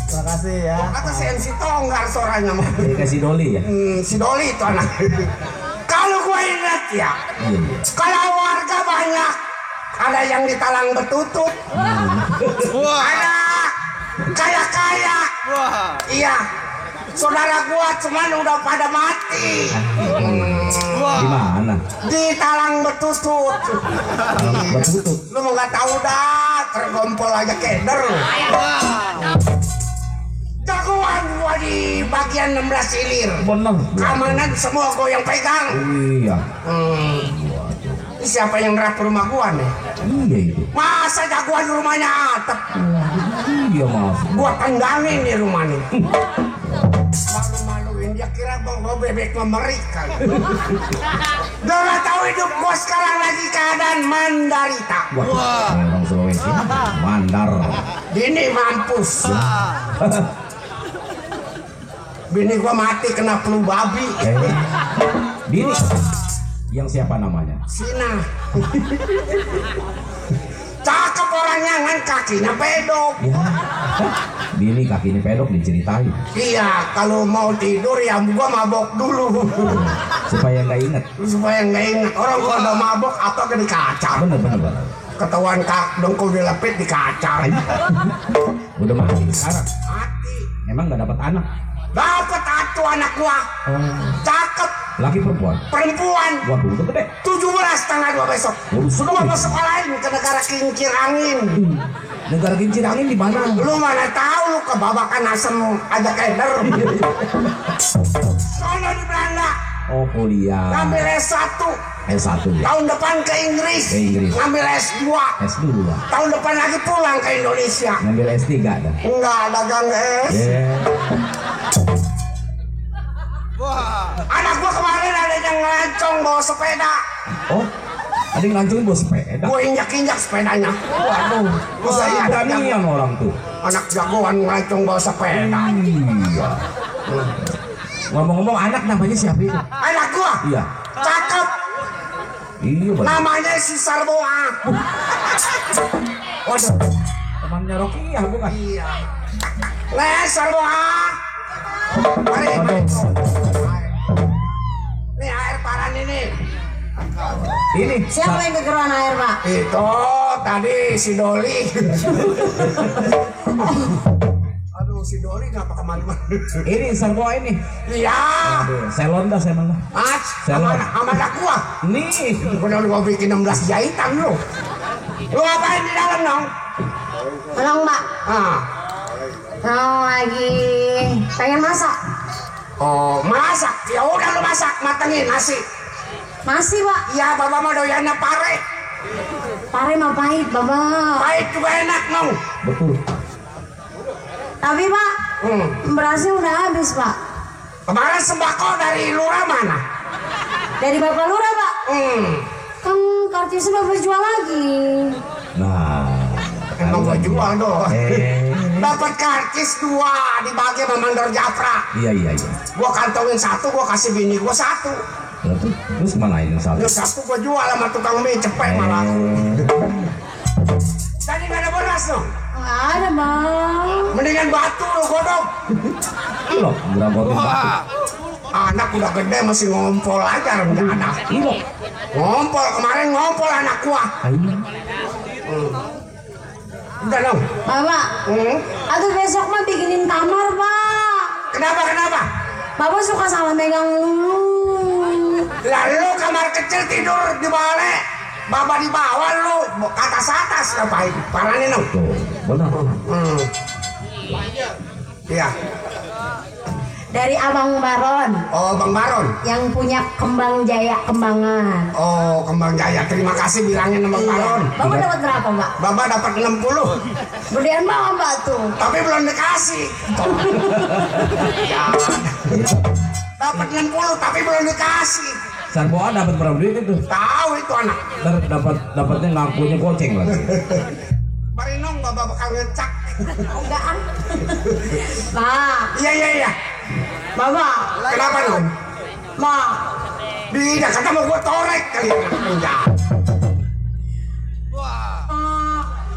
Terima kasih ya. Kata CMC Tonggar suaranya mah. Dikasih doli ya. Si Doli itu anak. Kalau gue ingat ya, Iya. kalau warga banyak, ada yang ditalang bertutut, ada kaya-kaya, iya, Saudara gua cuman udah pada mati. Di mana? Di Talang Betutut. Betul. Lu mau nggak tahu dah, tergompol aja keder. Jagoan gua di bagian 16 ilir. Bener. Keamanan semua gua yang pegang. Iya. Ini siapa yang nerap rumah gua nih? Iya itu. Masa jagoan rumahnya atap? Iya maaf. Gua tendangin di rumah nih. Malu-maluin dia kira gua bebek mereka. Udah nggak tahu hidup gua sekarang lagi keadaan mandarita. Wah, orang Sulawesi mandar. Bini mampus. Bini gua mati kena flu babi. Bini. Yang siapa namanya? Sina. Cakep orangnya kan kakinya pedok. Ya. Bini kakinya pedok diceritain. Iya, kalau mau tidur ya gua mabok dulu. Supaya nggak inget. Supaya nggak ingat orang kalau udah mabok atau ke di kaca. Bener. Ketahuan dengkul dilepit di kaca. Udah mati sekarang. Mati. Emang nggak dapat anak? Dapat atu anak gua. Cakep. Laki perempuan? Perempuan. Waduh, udah gede. 17 tanggal 2 besok. Waduh, Lu mau sekolahin ke negara kincir angin. Negara kincir angin di mana? Lu mana tahu lu kebabakan asem aja keder. Sono di Belanda. Oh, kuliah. Ngambil S1. S1 ya. Tahun depan ke Inggris. Ke Inggris. Ngambil S2. S2. Tahun depan lagi pulang ke Indonesia. Ngambil S3 dah. Enggak, dagang es. Yeah. Anak gua kemarin ada yang ngelancong bawa sepeda. Oh, ada yang ngancungin bawa sepeda. Gua injak-injak sepedanya. Waduh, gua saya ada Beranian orang tuh. anak jagoan ngelancong bawa sepeda. Iya. Ngomong-ngomong anak namanya siapa itu? Anak gua Iya. cakep. Iya benar. Namanya si Sarboa. Waduh. Temannya Rocky ya bukan? Iya. Sarboa. Mari. Nih air paran ini. Ini. Siapa yang kegeruan air, Pak? Itu tadi si Doli. Aduh si Doli ngapa kemana-mana. Ini Sarbo ini. Iya. Aduh, selon dah saya malah. Sama anak gua. Nih. Udah gua bikin 16 jahitan lu. Lu ngapain di dalam dong? Tolong, Pak. Ah. Lagi pengen masak. Oh, masak. Ya udah lu masak, matengin nasi. Masih, Pak. Ya, Bapak mau doyannya pare. Pare mah pahit, Bapak. Pahit juga enak, Nong. Betul. Tapi, Pak, berasnya udah habis, Pak. Kemarin sembako dari lurah mana? Dari Bapak Lurah, Pak. Kan kartusnya Bapak jual lagi. Nah. Emang gua jual dong. Dapat kartis 2 dibagi sama Mandor Jafra. Iya. Gua kantongin 1, gua kasih bini gua 1. Terus mana ini satu? Yang 1 gua jual sama tukang mie cepet malah. Tadi nggak ada beras dong. Nggak ada, Bang. Mendingan batu lo godok. Loh, ngerabotin batu. Anak udah gede masih ngompol aja rendah anak. Iya. Ngompol kemarin ngompol anak gua. Ayo. Udah dong. Bapak, aduh besok mah bikinin kamar, Pak. Kenapa? Bapak suka salah megang lulu. Lalu kamar kecil tidur di balik, Bapak di bawah lu ke atas ngapain? Paranin dong. Tuh, benar. Iya. Dari Abang Baron Oh, Bang Baron. yang punya Kembang Jaya Kembangan. Oh, Kembang Jaya. Terima kasih bilangin sama Bang Baron. Bapak dapat berapa, Pak? Bapak dapat 60. Gedean banget, Pak tuh. Tapi belum dikasih. Ya. Dapat 60 tapi belum dikasih. Sarboa dapat berapa duit itu? Tahu itu anak. Dapatnya ngakunya goceng lagi. Marinong Bapak bakal ngecak. Enggak ah. Pak, Iya. Bapak. Kenapa dong? Pak, Tidak kata mau gua torek kali enggak.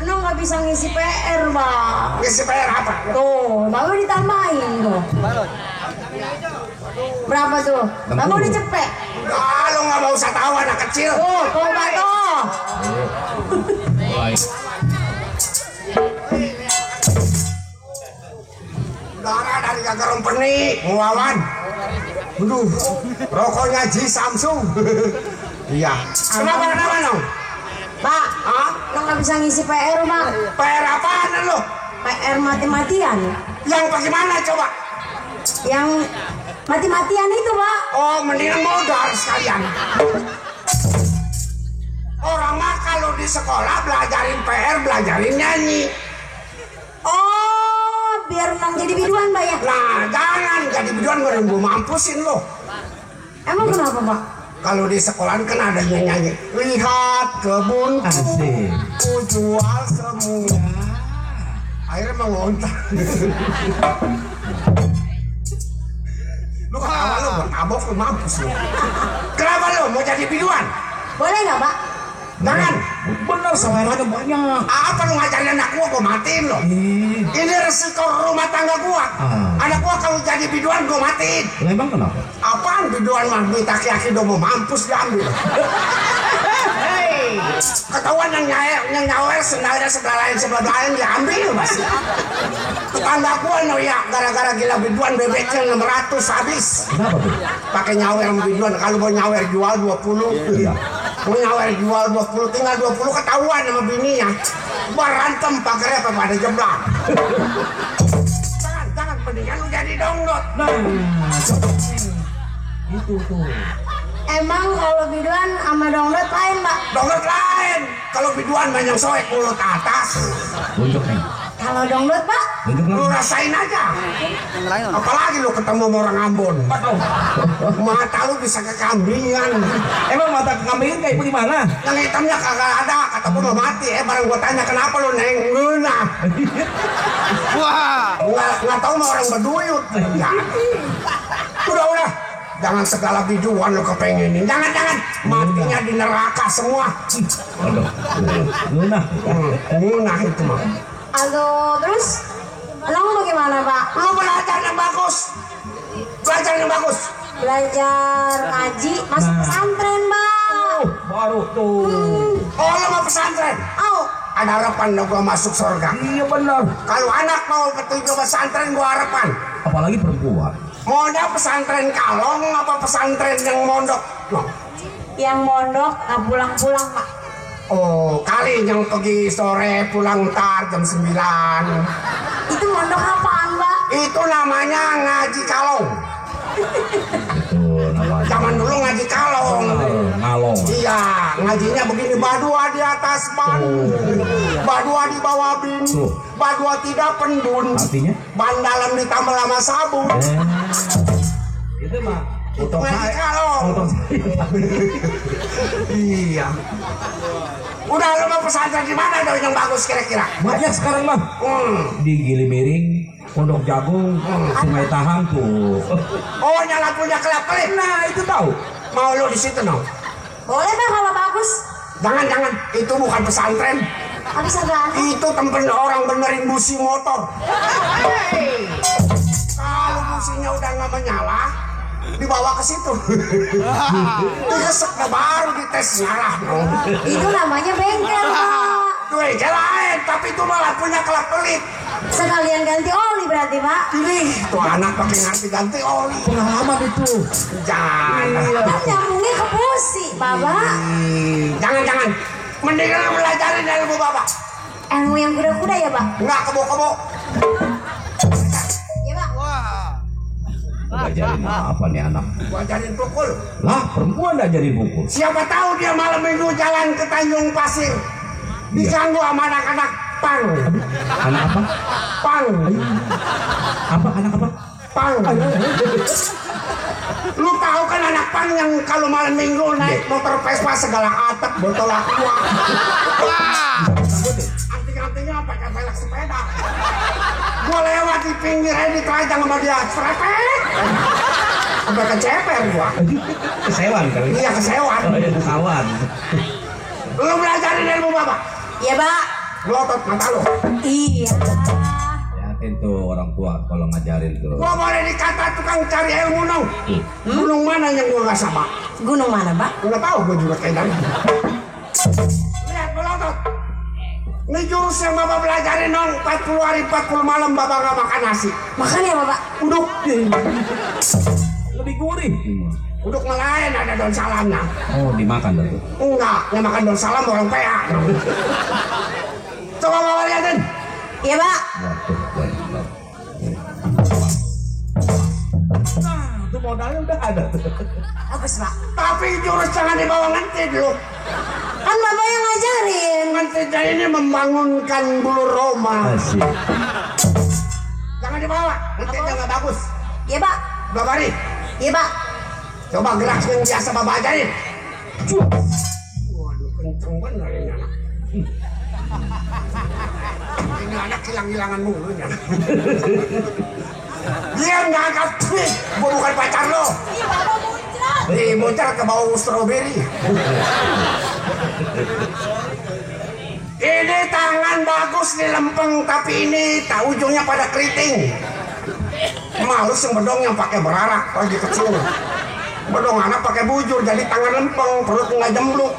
Nong nggak bisa ngisi PR, Pak. Ngisi PR apa? Tuh, Bapak ditambahin tuh. Berapa tuh? Bapak udah cepet. Enggak, lo nggak mau usah tahu anak kecil. Tuh, coba tuh. Darah dari kagak rempeni, Wawan. Aduh, rokoknya Ji Samsung. Iya. Kenapa nong? Pak, Hah? lo nggak bisa ngisi PR, Pak. PR apaan lo? PR mati-matian. Yang bagaimana coba? Yang mati-matian itu, Pak. Oh, mendingan modal sekalian. Orang mah kalau di sekolah belajarin PR, belajarin nyanyi. Oh, biar nang jadi biduan, Pak ya. Nah, jangan jadi biduan gue mampusin lo. Emang kenapa, Pak? Kalau di sekolah kan ada yang nyanyi. Lihat kebunku, Asik. ku jual semua. Akhirnya mengontak. Lu ketawa lu, bertabok lu mampus lu. Kenapa lu mau jadi biduan? Boleh nggak, Pak? Jangan. Bener sawerannya banyak. Apa lu ngajarin anak gua matiin lo? Ini resiko rumah tangga gua. Anak gua kalau jadi biduan gua matiin. Emang kenapa? Apaan biduan mah duit aki-aki udah mau mampus diambil. Hei, ketahuan yang nyawer sendalnya sebelah lain diambil mas. Tetangga gua no ya gara-gara gila biduan bebeknya 600 habis. Kenapa tuh? Pakai nyawer biduan, kalau mau nyawer jual 20. Iya. Mau nyawer jual 20, tinggal 20 ketahuan sama bininya. Berantem pakai apa pada jeblang. Jangan mendingan lu jadi dongdot. Nah, itu tuh. Emang kalau biduan sama dongdot lain, Pak? Dongdot lain. Kalau biduan banyak soek mulut atas. Tunjuk nih. Kalau dongdot, Pak? Tunjuk Lu lagi. rasain aja. Apalagi lu ketemu sama orang Ambon. Mata lu bisa kekambingan. Emang mata kambingin kayak bagaimana? Yang hitamnya kagak ada. Kata gua mau mati. Barang gua tanya kenapa lu neng ngeunah. Wah. Nggak tahu mah orang berduyut. Udah. Jangan segala biduan lu kepengenin. Jangan. Matinya di neraka semua. Aduh. Lunah. Ngunah itu mah. Aduh, terus Nong bagaimana, Pak? Lu belajar yang bagus. Belajar ngaji, masuk pesantren, Pak. Baru tuh. Oh, lu mau pesantren? Oh, Ada harapan lo gua masuk surga. Iya benar. Kalau anak mau petunjuk pesantren gua harapan. Apalagi perempuan. Maunya pesantren kalong apa pesantren yang mondok? Loh. yang mondok nggak pulang-pulang, Pak. Oh, kali yang pergi sore pulang ntar jam 9. Itu mondok apaan, Pak? Itu namanya ngaji kalong. Itu namanya. Zaman dulu ngaji kalong. Ngalong. Iya, ngajinya begini, badua di atas ban, badua di bawah bin, badua tidak pendun. Artinya? Ban dalam ditambah lama sabun. Itu mah. Itu ngaji kalong. Iya. Udah, lu mau pesantren di mana dong yang bagus kira-kira? Banyak sekarang bang. Di Gilimiring, Pondok Jagung, Sungai Tahang tuh. Oh, nyala punya kelap-kelip. Nah itu tahu. Mau lu di situ dong? Boleh, Pak, kalau bagus. Jangan, itu bukan pesantren. Habis apa? Itu tempat orang benerin busi motor. Kalau businya udah nggak menyala, dibawa ke situ. Digesek baru dites nyala. Itu namanya bengkel, Pak. Tuh, lain, tapi itu malah punya kelap-kelip. Sekalian ganti oli berarti, Pak. Ini tuh anak pakai ganti oli. Pengalaman itu. Jangan. Kan nyambungnya ke busi, Bapak. Jangan. Mendingan lu belajarin ilmu bapak. Ilmu yang kuda-kuda ya, Pak? Nggak kebo-kebo. Iya, Pak. Ngajarin apa nih anak? Gua ajarin pukul. Lah perempuan dah jadi pukul. Siapa tahu dia malam minggu jalan ke Tanjung Pasir. Diganggu sama anak-anak pang. Anak apa? Pang. Apa anak apa? Pang. Lu tahu kan anak pang yang kalau malam minggu naik motor Vespa segala atap botol aqua. Anting-antingnya pakai velg sepeda. Gua lewat di pinggir di terajang sama dia serepet. Sampai keceper gua. Kesewan kali. Iya kesewan. Kawan. Lu belajarin ilmu bapak. Iya, Pak. Melotot mata lu. Iya. Yakin tuh orang tua kalau ngajarin tuh. Gua boleh dikata tukang cari ilmu dong. Gunung mana yang gua nggak sama? Gunung mana, Pak? Nggak tahu gua juga kayak dari. Lihat melotot. Ini jurus yang Bapak belajarin dong, 40 hari 40 malam Bapak gak makan nasi. Makan ya Bapak? Uduk. Lebih gurih. Uduk ngelain ada daun salamnya. Oh, dimakan tuh. Enggak, yang makan daun salam orang PA. Coba Bapak lihatin. Iya Pak. Nah, itu modalnya udah ada tuh. Bagus Pak. Tapi jurus jangan dibawa nganti dulu. Kan Bapak yang ngajarin. Nganti ini membangunkan bulu Roma. Asik. Jangan dibawa, nanti dia nggak bagus. Iya Pak. Bapak nih, Iya Pak. coba gerak yang biasa Bapak ajarin. Waduh, kenceng bener ini anak. Ini anak hilang-hilangan mulu ini anak. Dia nggak angkat tweet, gua bukan pacar lo. Iya Bapak muncrat. Bocah ke bau stroberi. Ini tangan bagus di lempeng, tapi ini tak ujungnya pada keriting. Malus yang bedong yang pakai berarak lagi kecil. Bedong anak pakai bujur, jadi tangan lempeng, perut nggak jembluk.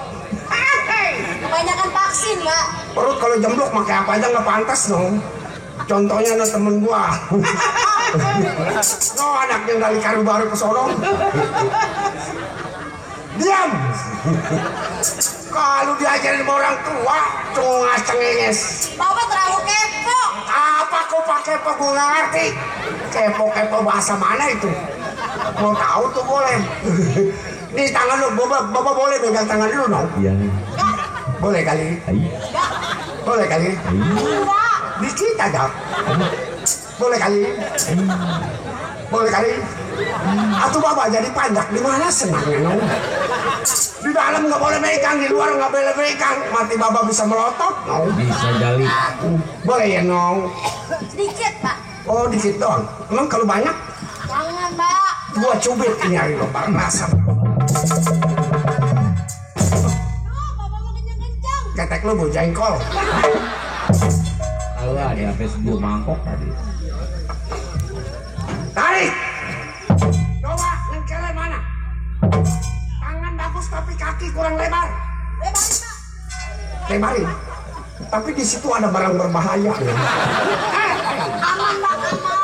Kebanyakan vaksin Pak. Perut kalau jembluk pakai apa aja nggak pantas dong. Contohnya ada temen gua. No, anak yang dari Karu Baru ke Sorong. Diam. Kalau diajarin sama orang tua, cuma cengenges. Bapak terlalu kepo. Apa kau pakai apa gue nggak ngerti. Kepo-kepo bahasa mana itu? Mau tahu tuh boleh. Di tangan lu, bapak boleh pegang tangan lu dong? Iya. Boleh kali. Boleh kali. Enggak. Dikit aja. Boleh kali. Boleh kali. Atau bapak jadi panjak di mana senangnya no? Di dalam nggak boleh megang, di luar nggak boleh megang. Mati bapak bisa melotot no? Bisa jali. Boleh ya no? Sedikit Pak. Oh dikit doang. Emang kalau banyak? Jangan Pak. Gua cubit ini hari lo bareng rasa. Bapak mau kencang-kencang. Ketek lu bau jengkol. Kalau ada Facebook mangkok tadi. Tarik. Coba ngengkelnya mana? Tangan bagus tapi kaki kurang lebar. Lebarin Pak. Lebarin. Tapi di situ ada barang berbahaya. Aman Pak,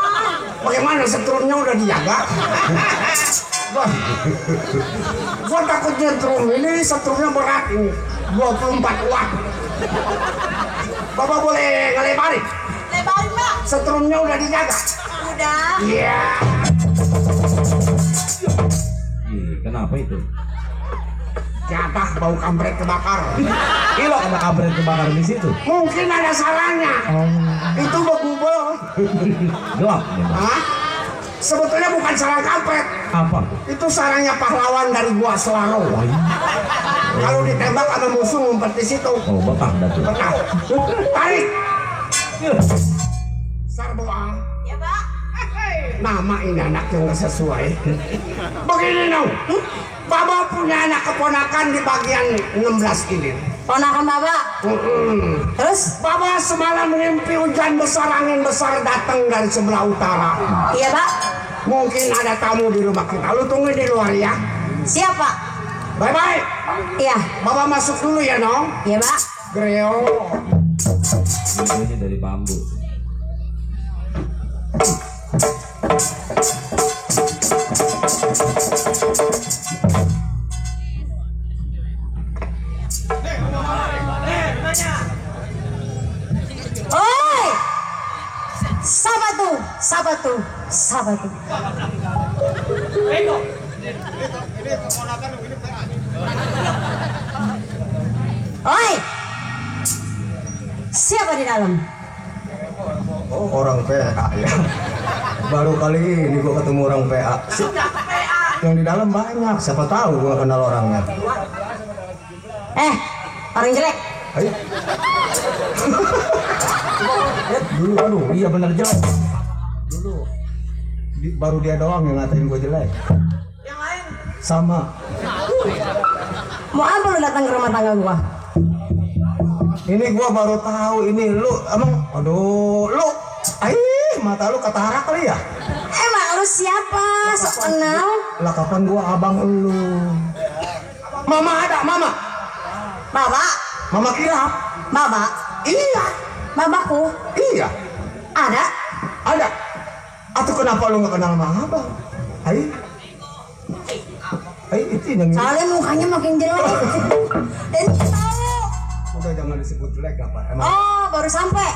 aman. Bagaimana setrumnya udah dijaga? Gua takut nyetrum ini setrumnya berat ini 24 watt. Bapak boleh ngelebarin? Lebarin Pak. Setrumnya udah dijaga. Udah. Iya. Ih, kenapa itu? Jatah bau kampret kebakar. Kilo ada kampret kebakar di situ. Mungkin ada salahnya. Itu begubel. Gelap memang. Hah? Sebetulnya bukan sarang kampret. Apa? Itu sarangnya pahlawan dari gua Selaro. Kalau ditembak sama musuh ngumpet di situ. Oh, betah dah tuh. Benar. Tarik. Sarboa. Ya Pak. Nama ini anak yang nggak sesuai. Begini dong. Bapak punya anak keponakan di bagian 16 ini. Ponakan Bapak. Terus? Bapak semalam mimpi hujan besar, angin besar datang dari sebelah utara. Iya Pak. Mungkin ada tamu di rumah kita. Lu tunggu di luar ya. Siap Pak. Bye-bye. Iya. Bapak masuk dulu ya, Nong. Iya Pak. Greo. Ini dari bambu. Oi! Sabatu, sabatu, sabatu. Oi! Siapa di dalam? Oh, orang PA ya. Baru kali ini gua ketemu orang PA. Yang di dalam banyak, siapa tahu gua kenal orangnya. Orang jelek. Ayo. Lihat dulu, aduh, iya benar jelek. Dulu. Baru dia doang yang ngatain gua jelek. Yang lain. Sama. Mau apa lu datang ke rumah tangga gua? Ini gua baru tahu ini lu emang aduh lu mata lu katarak kali ya? Emang lu siapa? Sok kenal? Lah kapan gua abang lu? Mama ada, mama. Bapak? Mama kirap. Bapak? Iya. Babaku? Iya. Ada? Ada. Atau kenapa lu nggak kenal sama abang? Hai. Hai itu yang Soalnya mukanya makin jelek. Dan tahu. udah jangan disebut jelek apa? Emang Oh, baru sampai.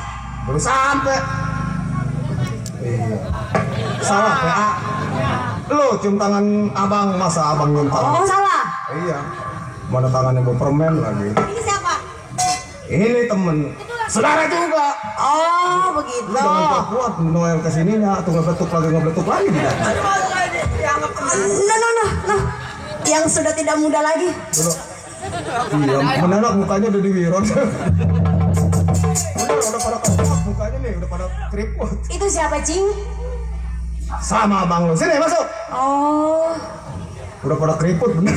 baru sampai. Iya. Salah PA. Lu cium tangan abang, masa abang cium tangan? Oh, salah. Iya. Mana tangannya bawa permen lagi. Ini siapa? Ini temen. Saudara juga. Oh, begitu. Lu jangan kuat Noel kesininya atau ngebletuk lagi tidak? No. Yang sudah tidak muda lagi. Dulu. Iya, menanak mukanya udah diwirot. udah pada keriput mukanya nih, udah pada keriput. Itu siapa, Cing? Sama abang lu. Sini masuk. Oh, Udah pada keriput bener.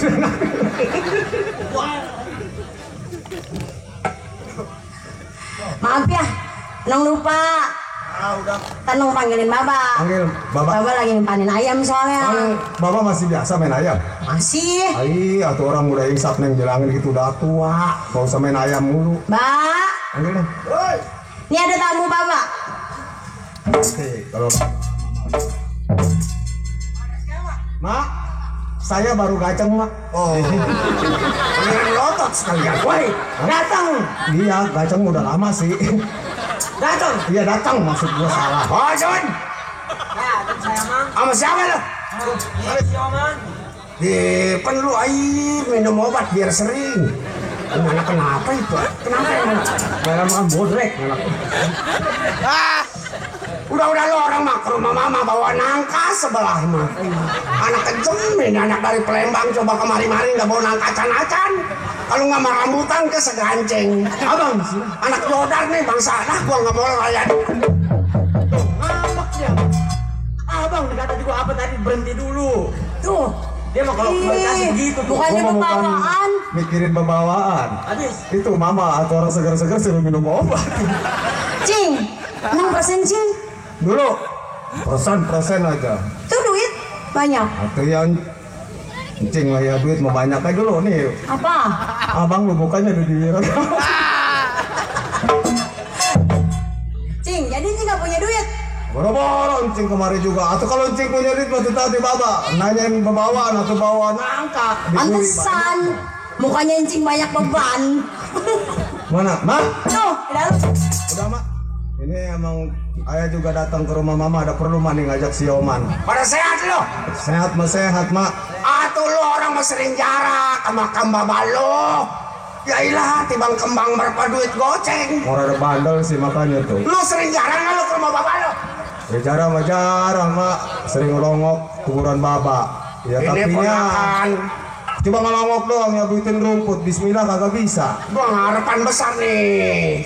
maaf ya. Nong lupa. Udah. Tanong panggilin Baba. Panggil Bapak. Baba lagi panen ayam soalnya. Bapak masih biasa main ayam? Masih. Ai, atuh orang udah insap neng bilangin gitu udah tua. Gak usah main ayam mulu. Mbak, Panggil deh. Woi. ini ada tamu Baba. Oke, kalau Mak, saya baru gaceng, Mak. Oh. Pengen lotot sekalian. Woi, datang. Iya, gaceng udah lama sih. Datang. Iya, datang maksud gua salah. Oh, John. Ya, dan saya mang. Sama siapa lo? Ini si Oman. Di perlu air minum obat biar sering. Anak kenapa itu? Kenapa emang? Dalam makan bodrek. Udah lo orang mah ke rumah mama bawa nangka sebelah mah. Anak kejem ini anak dari Palembang coba kemari-mari nggak bawa nangka acan-acan. Kalau nggak mau rambutan ke seganceng. Abang, anak Jodar nih bangsa anak gua nggak mau layan. Tuh ngambek dia. Abang dikata juga apa tadi berhenti dulu. Tuh dia mah kalau kasih begitu tuh. Bukannya Gua mah bawaan. mikirin pembawaan. Habis. Itu mama atau orang segar-segar suruh minum obat. Cing, 6% Cing. Dulu persen aja. Itu duit banyak. Atau yang cing lah ya duit mau banyak aja dulu nih. Apa? Abang lu bukannya udah diwirat. Cing, jadi Cing nggak punya duit. Boro-boro cing kemarin juga. Atau kalau cing punya duit waktu tadi baba nanyain pembawaan atau bawa nangka. Pantesan mukanya Cing banyak beban. Mana? Mak? Tuh, di dalam. Udah mak. Ini emang ayah juga datang ke rumah mama ada perlu nih ngajak si Oman. Pada sehat lo? Sehat mak. Atuh lo orang mah sering jarak ke makam baba lo. Ya ilah tibang kembang berapa duit goceng. Orang ada bandel sih makanya tuh. Lu sering jarang nggak lo ke rumah baba lo? Ya jarang mak. Sering ngelongok kuburan baba. Ya tapi cuma ngelongok doang nyabutin rumput. Bismillah kagak bisa. Gua harapan besar nih.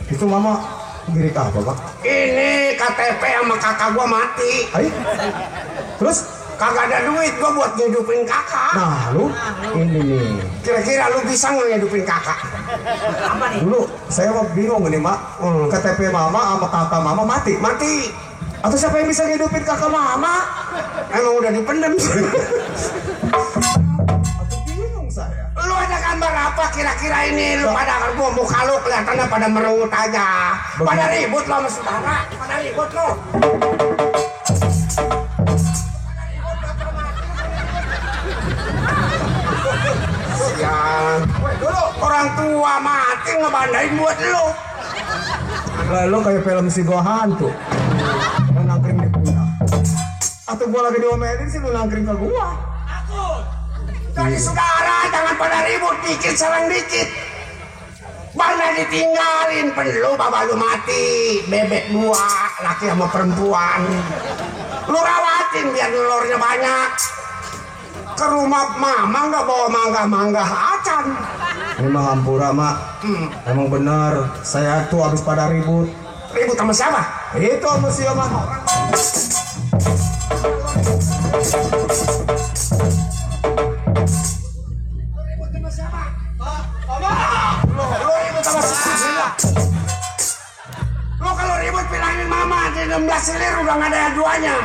Itu mama girik apa pak? Ini KTP sama kakak gua mati. Hai? Terus kagak ada duit gua buat ngidupin kakak. Nah lu ini nih. Kira-kira lu bisa ngidupin kakak? Apa nih? Dulu saya mah bingung nih mak. KTP mama sama kakak mama mati. Atau siapa yang bisa ngidupin kakak mama? Emang udah dipendem. Atau bingung saya. Lu ada gambar apa kira-kira ini? Lu pada muka lu kelihatannya pada merengut aja. Pada ribut lo sama saudara. Pada ribut lo. Siang. Dulu orang tua mati ngebandain buat lu. Lu kayak film si gua hantu. Lu nangkring di pundak. Atau gua lagi diomelin sih lu nangkring ke gua. Jadi saudara jangan pada ribut dikit serang dikit. Mana ditinggalin perlu baba lu mati. Bebek dua laki sama perempuan. Lu rawatin biar telurnya banyak. Ke rumah mama nggak bawa mangga acan. Ini mah hampura mak. Emang bener saya tuh habis pada ribut sama siapa? Itu sama si Oman. Lo kalau ribut bilangin mama di 16 silir udah nggak ada duanya.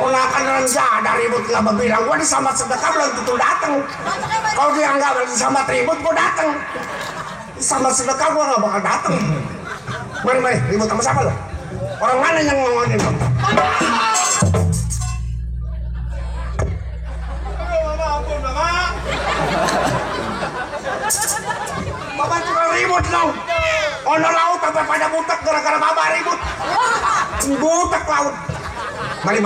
Ponakan renjada ribut nggak berbilang, gua disambat sedekah belum tentu datang. Kalau dia nggak disambat ribut, gua datang. Disambat sedekah gua nggak bakal datang. Mari ribut sama siapa lo? Orang mana yang ngomongin lo? Bapak juga ribut dong. Ono laut sampai pada butek gara-gara bapak ribut. Butek laut. Mari.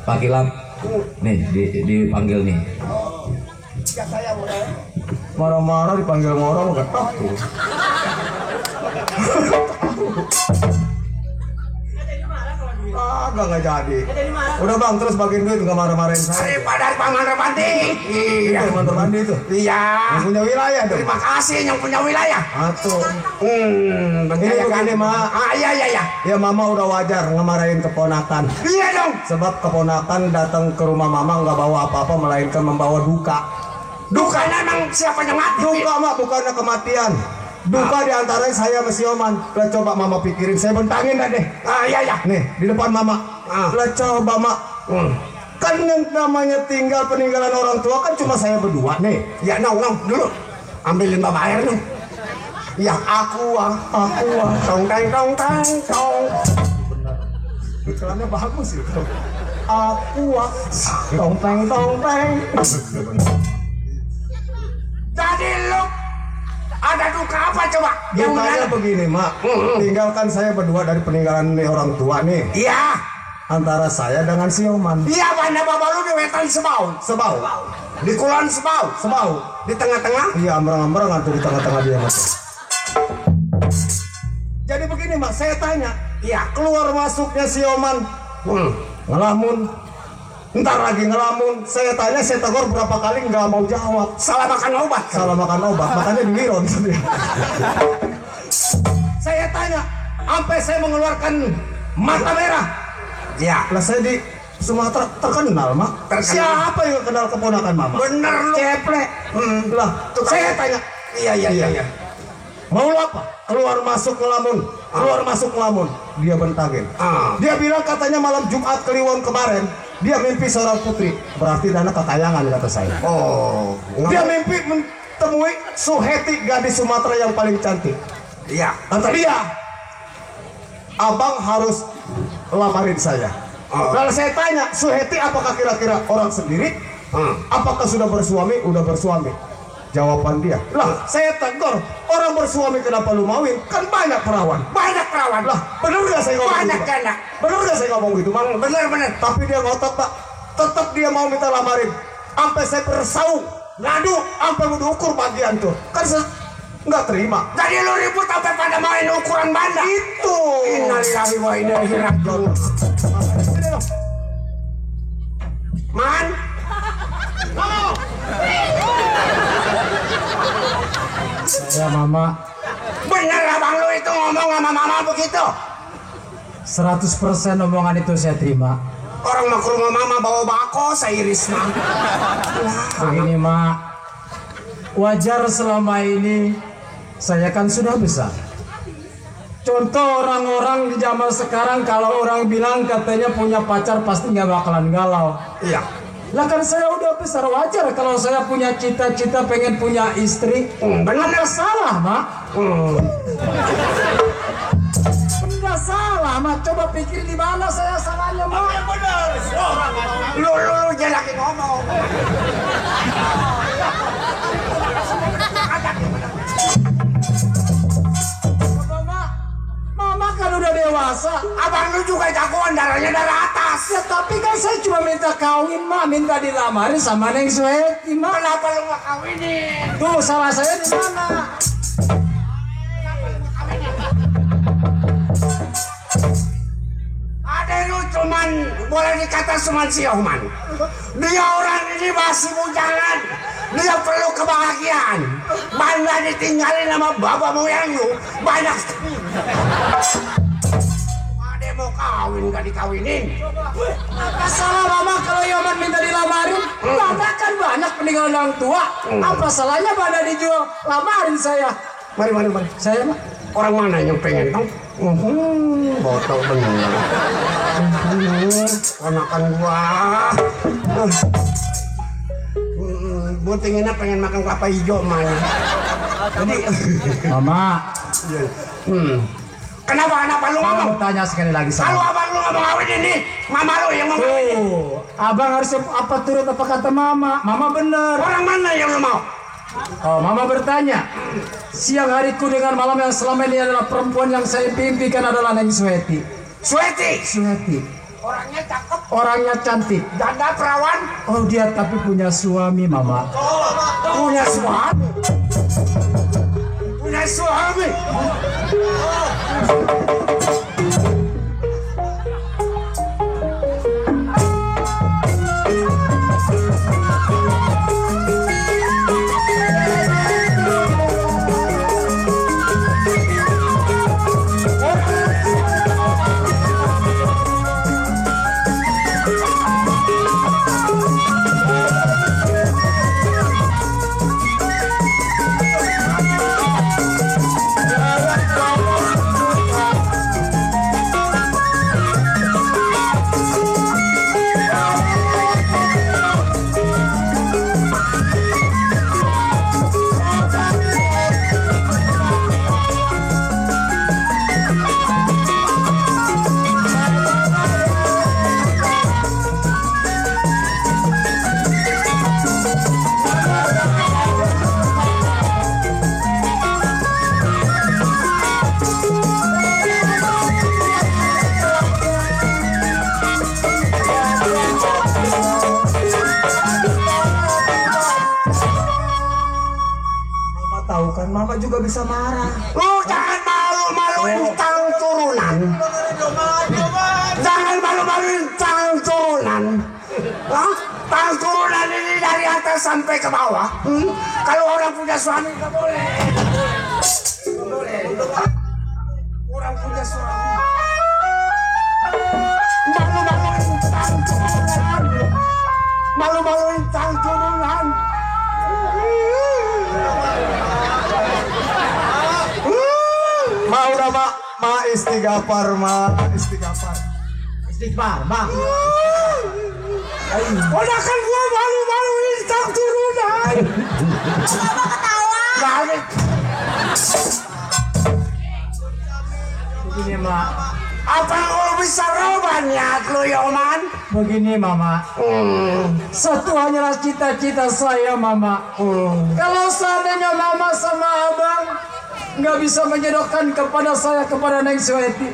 Pak Kilap. Nih dipanggil nih. Marah-marah dipanggil orang udah takut. Nggak jadi. Udah bang, terus bagiin duit nggak marah-marahin saya. Daripada Pak Mandrapati. Iya. Pak Mandrapati itu. Iya. Yang punya wilayah dong. Terima kasih yang punya wilayah. Atuh. Ini begini mak. Iya. Ya mama udah wajar ngemarahin keponakan. Iya dong. Sebab keponakan datang ke rumah mama nggak bawa apa-apa melainkan membawa duka. Dukanya emang siapa yang mati? Duka mak bukannya kematian. Duka diantaranya saya sama si Oman. Lah coba mama pikirin, saya bentangin dah deh. Iya. Nih di depan mama. Lah coba mak. Kan yang namanya peninggalan orang tua kan cuma saya berdua nih. Ya no dulu. Ambilin bapak air dong. Ya aku tong. Iklannya bagus itu. Aku tong. Jadi lu ada duka apa coba? Dukanya begini mak. Tinggalkan saya berdua dari peninggalan orang tua nih. Iya. Antara saya dengan si Oman. Iya, mana bapak lu di wetan sebau. Di kulon sebau. Di tengah-tengah. Iya, ambrang-ambrang tuh di tengah-tengah dia mas. Jadi begini mak, saya tanya. Iya. Keluar masuknya si Oman. Ngelamun. Ntar lagi ngelamun. Saya tanya, saya tegur berapa kali nggak mau jawab. Salah makan obat. Makanya di Wiron. Saya tanya, sampai saya mengeluarkan mata merah. Ya. Lah saya di Sumatera terkenal mak. Siapa yang kenal keponakan mama? Bener lu. Ceplek. Lah saya tanya. Iya. Mau lu apa? Keluar masuk ngelamun. Dia bentangin. Dia bilang katanya malam Jumat Kliwon kemarin dia mimpi seorang putri. Berarti dana kekayangan kata saya. Oh. Dia mimpi menemui Suheti, gadis Sumatera yang paling cantik. Iya. Kata dia, abang harus lamarin saya. Kalau saya tanya, Suheti apakah kira-kira orang sendiri? Apakah sudah bersuami? Udah bersuami. Jawaban dia, lah saya tegur, orang bersuami kenapa lu mauin? Kan banyak perawan. Lah bener gak saya ngomong Banyak gitu? anak. Bener gak saya ngomong gitu bang? Bener. Tapi dia ngotot pak, tetap dia mau minta lamarin. Sampai saya bersaung, ngadu, sampai ukur bagian tuh. Kan nggak terima. Jadi lu ribut sampai pada main ukuran banda. Itu. Innalillahi wa inna ilaihi raji'un. Man. Saya mama. Bener abang lu itu ngomong sama mama begitu. 100% omongan itu saya terima. Orang mau ke rumah mama bawa bako, saya iris mah. Begini mak, wajar selama ini saya kan sudah besar. Contoh orang-orang di zaman sekarang kalau orang bilang katanya punya pacar pasti nggak bakalan galau. Iya. Lah kan saya udah besar, wajar kalau saya punya cita-cita pengen punya istri. Benar salah mak. Enggak salah mak, coba pikir di mana saya salahnya mak. Bener. Lu jangan lagi ngomong. Mama kan udah dewasa. Abang lu juga jagoan, darahnya darah atas. Ya tapi kan saya cuma minta kawin mak, minta dilamarin sama Neng Suheti mak. Kenapa lu gak kawinin? Tuh salah saya di mana? Ada lu cuman boleh dikata cuman si Oman. Dia orang ini masih bujangan. Dia perlu kebahagiaan. Bangga ditinggalin sama bapak moyang lu. Banyak sekali. Ada mau kawin gak dikawinin. Apa salah mama kalau Yoman minta dilamarin? Bapak kan banyak peninggalan orang tua. Apa salahnya pada dijual? Lamarin saya. Mari. Saya mak. Orang mana yang pengen dong? Botol bener. Ponakan gua. Buntingnya pengen makan kelapa hijau mana? Jadi, Mama, kenapa lu saya ngomong? mau tanya sekali lagi Kalau sama. abang lu ngomong awin ini, mama lu yang ngomong awin ini. Abang harus apa turut apa kata Mama? Mama bener. Orang mana yang lu mau? Oh, Mama bertanya. Siang hariku dengan malam yang selama ini adalah perempuan yang saya impikan adalah Neng Sweti. Sweti. Orangnya cakep, Orangnya cantik. dada perawan, Oh, dia tapi punya suami, Mama. punya suami. Tahu kan, Mama juga bisa marah. Lu jangan malu-maluin tang turunan. Jangan malu-maluin tang turunan. Hah? Tang turunan ini dari atas sampai ke bawah. Kalau orang punya suami nggak boleh. Nggak boleh. Orang punya suami. Malu-maluin tang turunan. Malu-maluin tang turunan. Ma udah ma istighfar Istighfar, Bang. Ponakan gua malu-maluin tang turunan. Kenapa ketawa? Balik. Begini, Ma. Apa lu bisa robah niat lu, Yoman? Begini, Mama. Satu hanyalah cita-cita saya, Mama. Kalau seandainya Mama sama Abang nggak bisa menjodohkan kepada saya kepada Neng Sweti,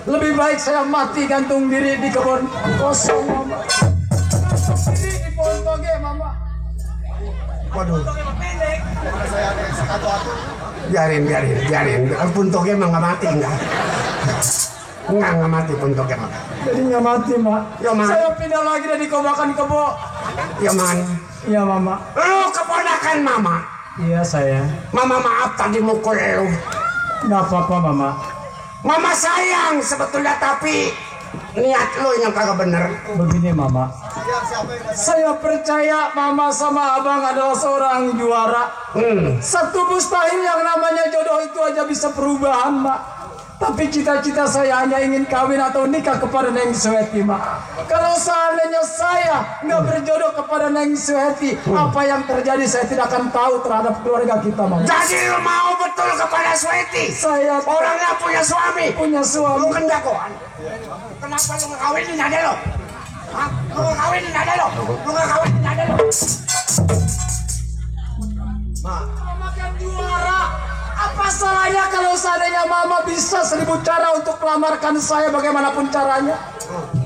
lebih baik saya mati gantung diri di kebun kosong, Mama. Gantung diri di pohon toge, Mama. Waduh. Biarin. Puntoge emang nggak mati enggak? Nggak mati puntoge mah. Jadi nggak mati, Mak. Ya, Ma. Saya pindah lagi dari kobakan kebo. Yoman, Iya, Mama. lu keponakan Mama. Iya, saya. Mama maaf tadi mukul lu. Nggak apa-apa, Mama. Mama sayang sebetulnya tapi niat lu yang kagak bener. Begini, Mama. Saya percaya Mama sama Abang adalah seorang juara. Satu mustahil yang namanya jodoh itu aja bisa perubahan, Mak. Tapi cita-cita saya hanya ingin kawin atau nikah kepada Neng Sweti, Mak. Kalau seandainya saya nggak berjodoh kepada Neng Sweti, apa yang terjadi saya tidak akan tahu terhadap keluarga kita, Mama. Jadi lu mau betul kepada Sweti? Saya Orangnya punya suami. punya Lu suami. kan jagoan. Kenapa lu ngekawinin ada lo? Hah? Lu ngekawinin ada lo? Lu ngekawinin ada lo? Mama kan juara. Apa salahnya kalau seandainya Mama bisa 1000 cara untuk melamarkan saya bagaimanapun caranya?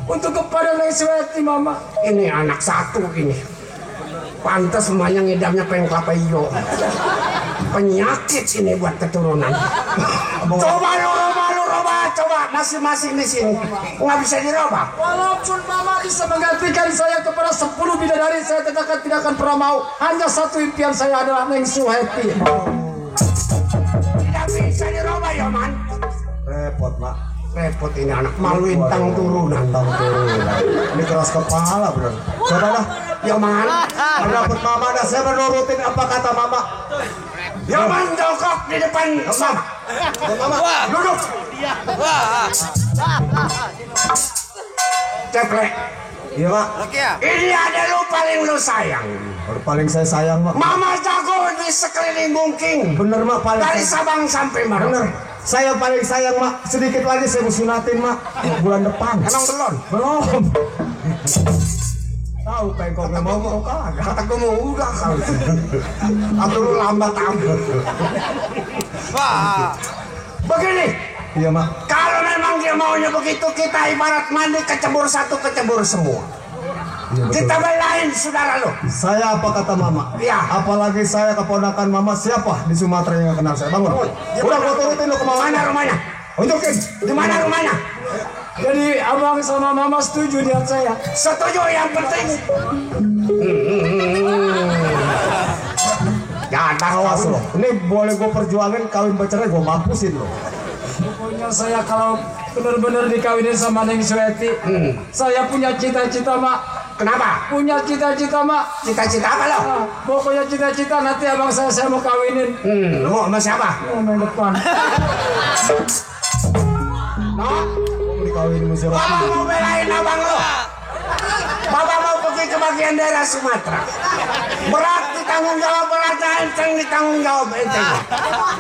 Untuk kepada Neng Sweti, Mama. Ini anak satu ini. Pantas semuanya ngidamnya pengen kelapa hijau. Penyakit ini buat keturunan. Coba lu robah, coba masing-masing di sini. Nggak bisa dirobah. Walaupun Mama bisa menggantikan saya kepada 10 bidadari, saya tidak akan pernah mau. Hanya satu impian saya adalah Neng Sweti. Tidak bisa dirobah, Yoman. repot mak. Repot ini anak maluin tang turunan. Ini keras kepala bener. Coba dah Yoman, mendapat mama dah, saya menurutin apa kata mama. Yoman jongkok di depan mama. Mama Duduk. Ceplek. Iya mak. Ini ada lu paling lu sayang. Baru paling saya sayang mak. Mama jago di sekeliling Bungking. Bener mak paling. Dari Sabang sampai Merauke. Bener. Saya paling sayang mak. Sedikit lagi saya mau sunatin mak. Bulan depan. Emang belum? Belum. Tahu pengkong nggak mau kagak. Kata gue mau udah kali. Atau lu lambat amat. Begini. Iya mak. Kalau memang dia maunya begitu, kita ibarat mandi kecebur satu, kecebur semua. Iya, betul. Kita belain saudara lu. Saya apa kata mama? Iya. Apalagi saya keponakan mama siapa di Sumatera yang kenal saya? Bangun. Udah gua turutin lu kemauan. Mana rumahnya? Unjukin. Di mana rumahnya? Jadi abang sama mama setuju lihat saya. Setuju yang penting. Jangan awas lo. Ini boleh gua perjuangin kawin bercerai gua mampusin lo. Pokoknya saya kalau benar-benar dikawinin sama Neng Sueti, saya punya cita-cita mak. Kenapa? Punya cita-cita mak. Cita-cita apa lo? Pokoknya cita-cita nanti abang saya mau kawinin. Lu mau sama siapa? Main depan. No? Mau dikawin sama siapa? Bapak mau belain abang lo. Bapak mau pergi ke bagian daerah Sumatera. Berat ditanggung jawab beratnya, enteng ditanggung jawab enteng.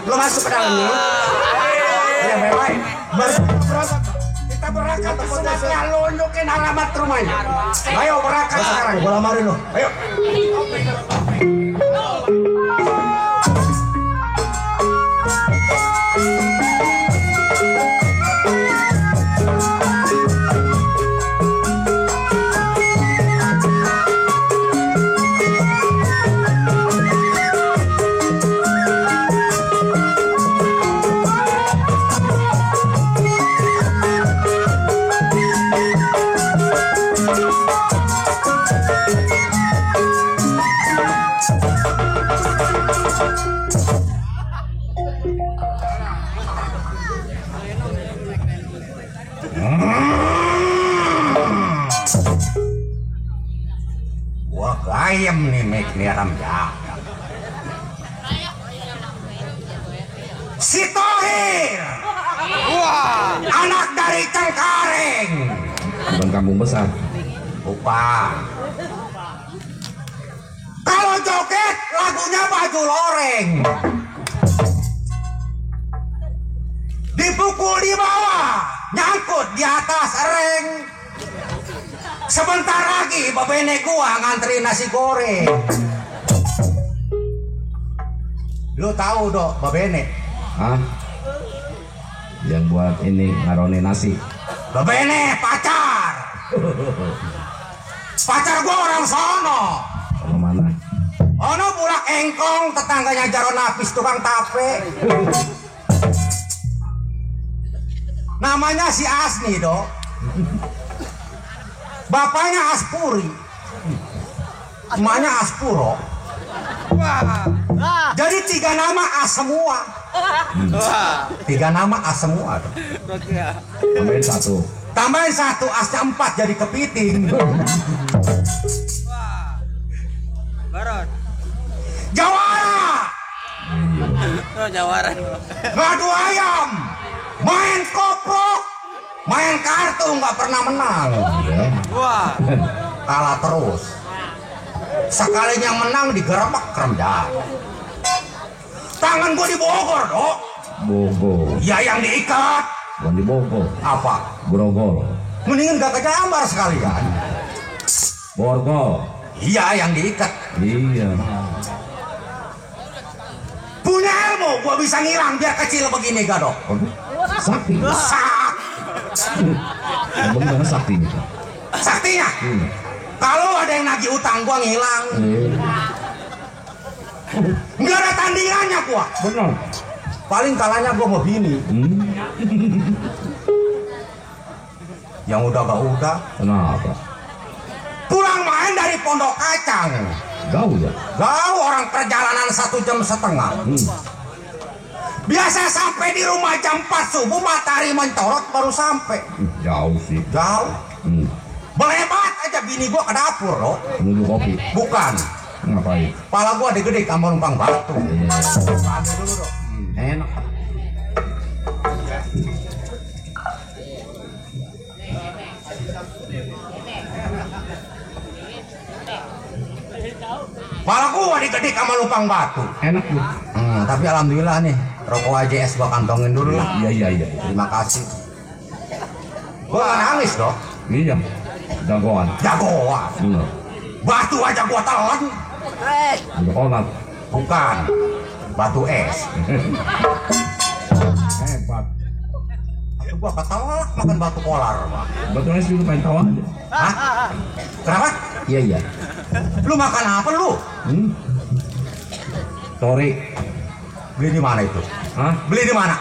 Lo masuk ke dalamnya. Ya baik. Kita berangkat ke Sumatera, lo unjukin alamat rumahnya. Ayo berangkat sekarang. Gua lamarin lo. Ayo. Gua gayem nih mek nih Ramja. Si Tohir. Anak dari Cengkareng. Bukan kampung besar. Bukan. Kalau joget lagunya baju loreng. Dipukul di bawah, nyangkut di atas ereng. Sebentar lagi babene gua ngantri nasi goreng. Lu tahu dok babene? Hah? Yang buat ini ngaroni nasi. Babene pacar. Pacar gua orang sono. Sama mana? Ono bulak engkong tetangganya Jaro Napis tukang tape. Namanya si Asni dok. Bapaknya Aspuri, emaknya Aspuro. Jadi 3 nama As semua. 3 nama As semua. Tambahin 1. Tambahin 1, Asnya 4 jadi kepiting. Baron. Jawara, Oh, Jawara. ngadu ayam, main koprok, main kartu nggak pernah menang. Wah. Kalah terus. Sekalinya menang digerebek keremdak. Tangan gua di Bogor dok. Bogor. Ya yang diikat. Bukan di Bogor. Apa? Grogol. Mendingan gak kejambar sekalian. Borgol. Iya yang diikat. Iya. Punya ilmu gua bisa ngilang biar kecil begini gak dok. Sakti. Sak. Bagaimana saktinya? Saktinya. Kalau ada yang nagih utang gua ngilang. Nggak ada tandingannya gua. Benar. Paling kalahnya gua mau bini. Yang udah gak udah. Kenapa? Pulang main dari Pondok Kacang. Jauh ya? Jauh orang perjalanan 1,5 jam. Biasa sampai di rumah jam 4 subuh matahari mencorot baru sampai. Jauh sih. Jauh. Belebat aja bini gua ke dapur loh. Nunggu kopi. Bukan. Ngapain? Pala gua gede sama numpang batu. Iya. Ambil dulu dong. Enak. gua digede sama lupang batu. Enak tuh. Tapi alhamdulillah nih, rokok AJS gua kantongin dulu lah. Iya. Terima kasih. Gua gak nangis dong. Iya. Jagoan. Jagoan. Batu aja gua telan. Jagoan. Bukan. Batu es. Hebat. Itu gua ketelak makan batu kolar, Pak. Batu es juga pengen tahu aja. Hah? Kenapa? Iya. Lu makan apa lu? Sorry. Beli di mana itu? Hah? Beli di mana?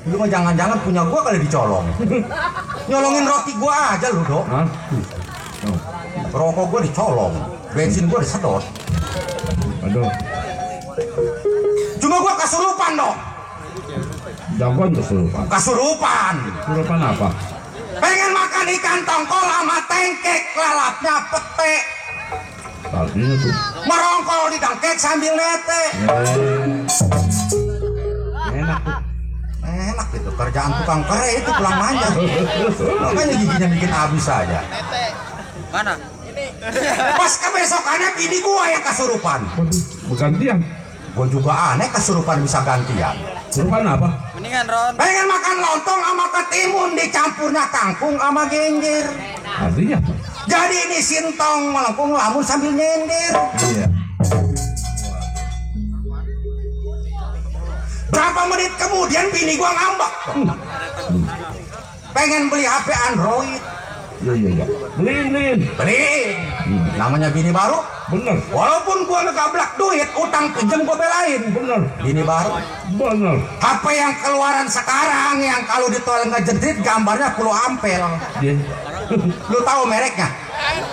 Lu mah jangan-jangan punya gua kali dicolong. Nyolongin roti gua aja lu, Dok. Hah? Oh. Rokok gua dicolong, bensin gua disedot. Aduh. Cuma gua kesurupan, Dok. Jagoan kesurupan. Kesurupan. Kesurupan apa? Pengen makan ikan tongkol sama tengkek, lalapnya pete. Artinya tuh. Merongkol di dangkek sambil nete. Enak tuh. Enak gitu, kerjaan tukang kere itu pulang manja. Makanya giginya bikin habis aja. Mana? Pas kebesokannya bini gua yang kesurupan. Waduh, bergantian. Gua juga aneh kesurupan bisa gantian. Kesurupan apa? Mendingan Ron. Pengen makan lontong sama ketimun dicampurnya kangkung sama genjer. Artinya apa? Jadi ini sintong melengkung lamun sambil nyender. Iya. Berapa menit kemudian bini gua ngambek. Pengen beli HP Android. Iya. Beliin. Beli. Namanya bini baru. Bener. Walaupun gua ngegablak duit, utang pinjem gua belain. Bener. Bini baru. Bener. HP yang keluaran sekarang yang kalau ditolong ngejendrit gambarnya puluh ampel. Iya. Lu tahu mereknya?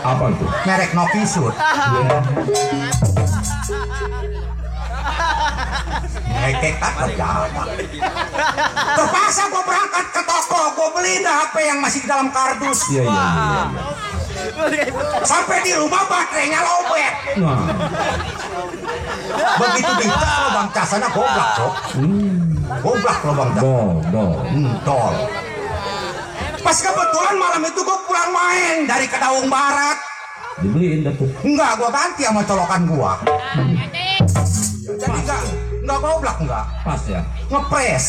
Apa tuh? Merek Nokisud. Iya. Ngekek tak terjata. Terpaksa gua berangkat ke toko, gua beli HP yang masih di dalam kardus. Iya. Sampai di rumah baterainya lobet. Nah. Begitu dicas lubang casannya goblak, Bro. Goblak lubang cas. Tol. Pas kebetulan malam itu gua pulang main dari Kedaung Barat. Dibeliin dah tuh. Enggak, gua ganti sama colokan gua. Jadi enggak goblak enggak. Pas ya. Ngepres.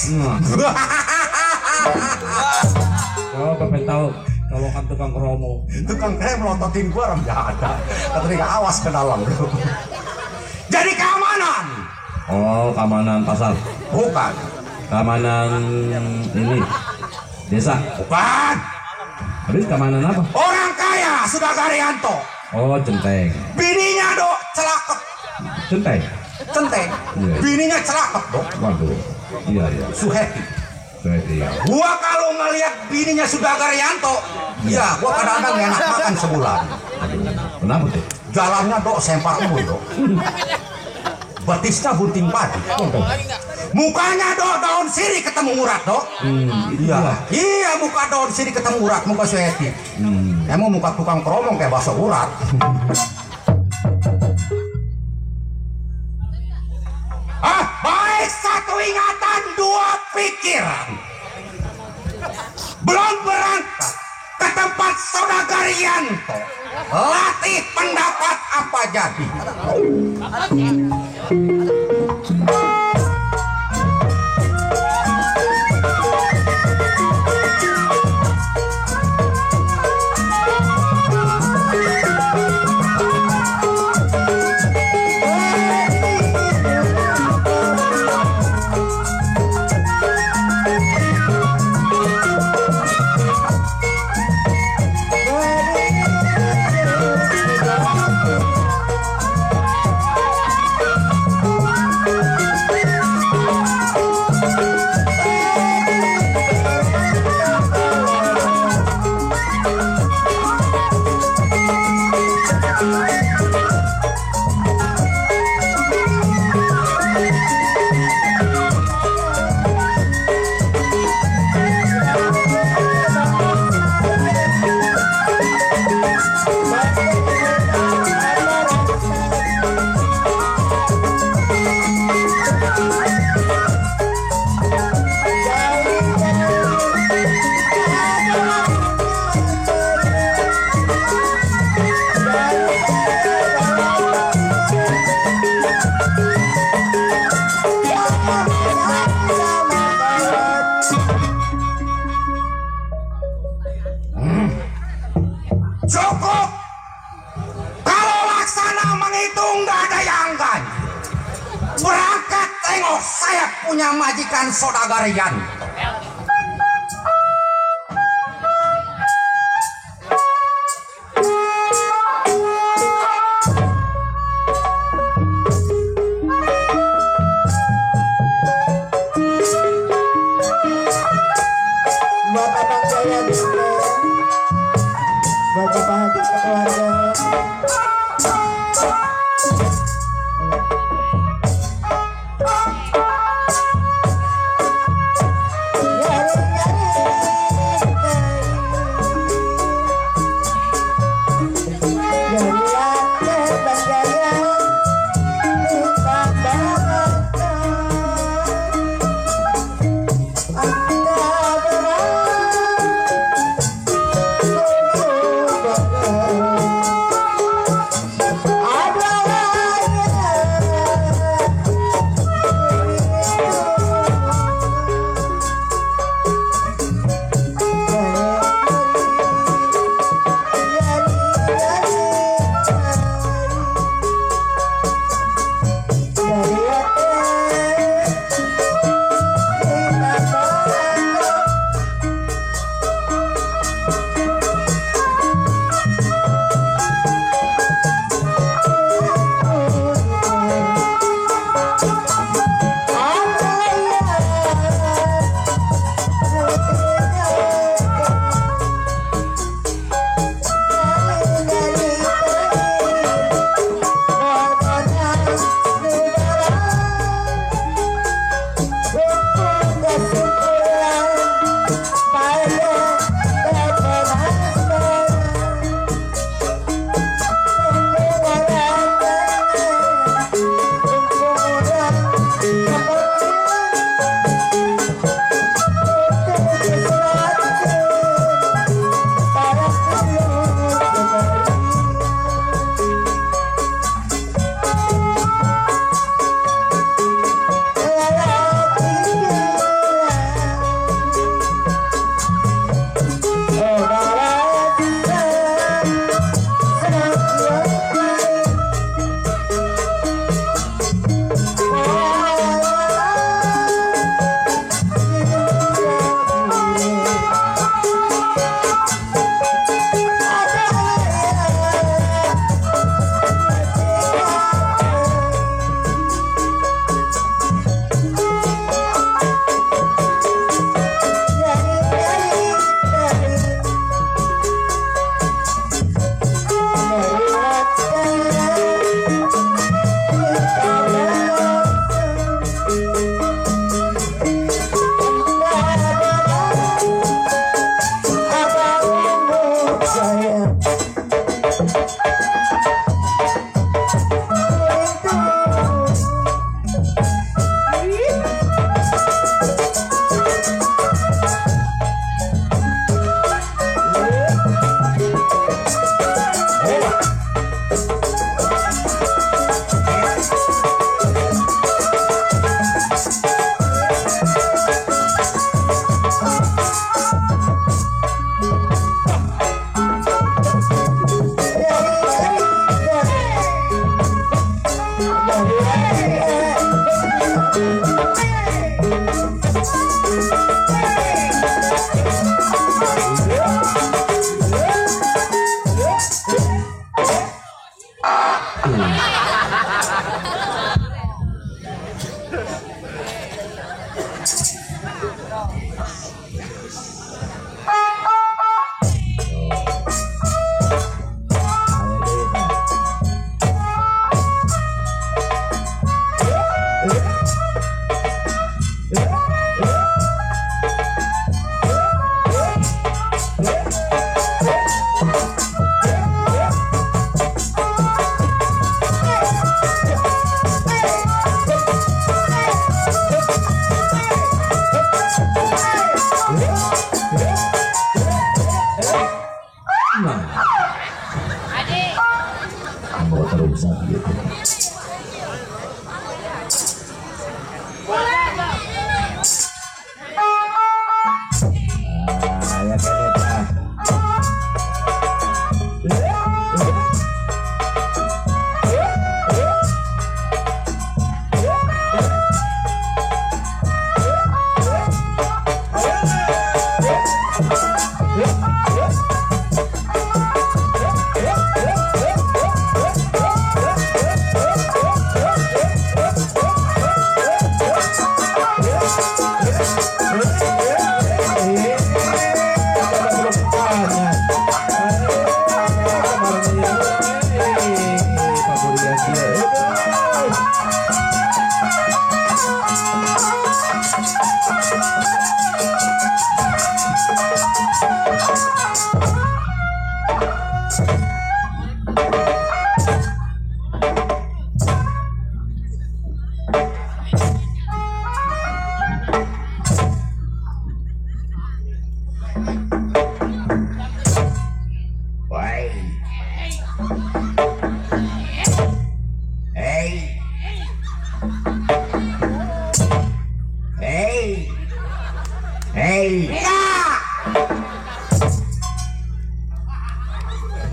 Oh, Bapak tahu kalau kan tukang kromo. Tukang krem melototin gua orang enggak ada. Ketika awas ke dalam. Jadi keamanan. Oh, keamanan pasar. Bukan. Keamanan ini desa. Bukan. Habis keamanan apa? Orang kaya sudah Garyanto. Oh, centeng. Bininya dok celakep. Centeng. Centeng. Iya. Bininya celakep dok. Waduh. Iya. Suheti. Iya. Gua kalau ngelihat bininya sudah Garyanto, ya gua kadang-kadang gak enak makan sebulan. Kenapa tuh? Jalannya dok sempar embun dok. Betisnya bunting padi. Mukanya dok daun sirih ketemu urat dok. Iya muka daun sirih ketemu urat, muka Suheti. Emang muka tukang keromong kayak bakso urat. Baik satu ingatan dua pikiran. Belum berangkat ke tempat saudara Rianto. Latih pendapat apa jadi. punya majikan sodagarian. Bapak Bang Jaya Dile, Bapak Haji keluarga.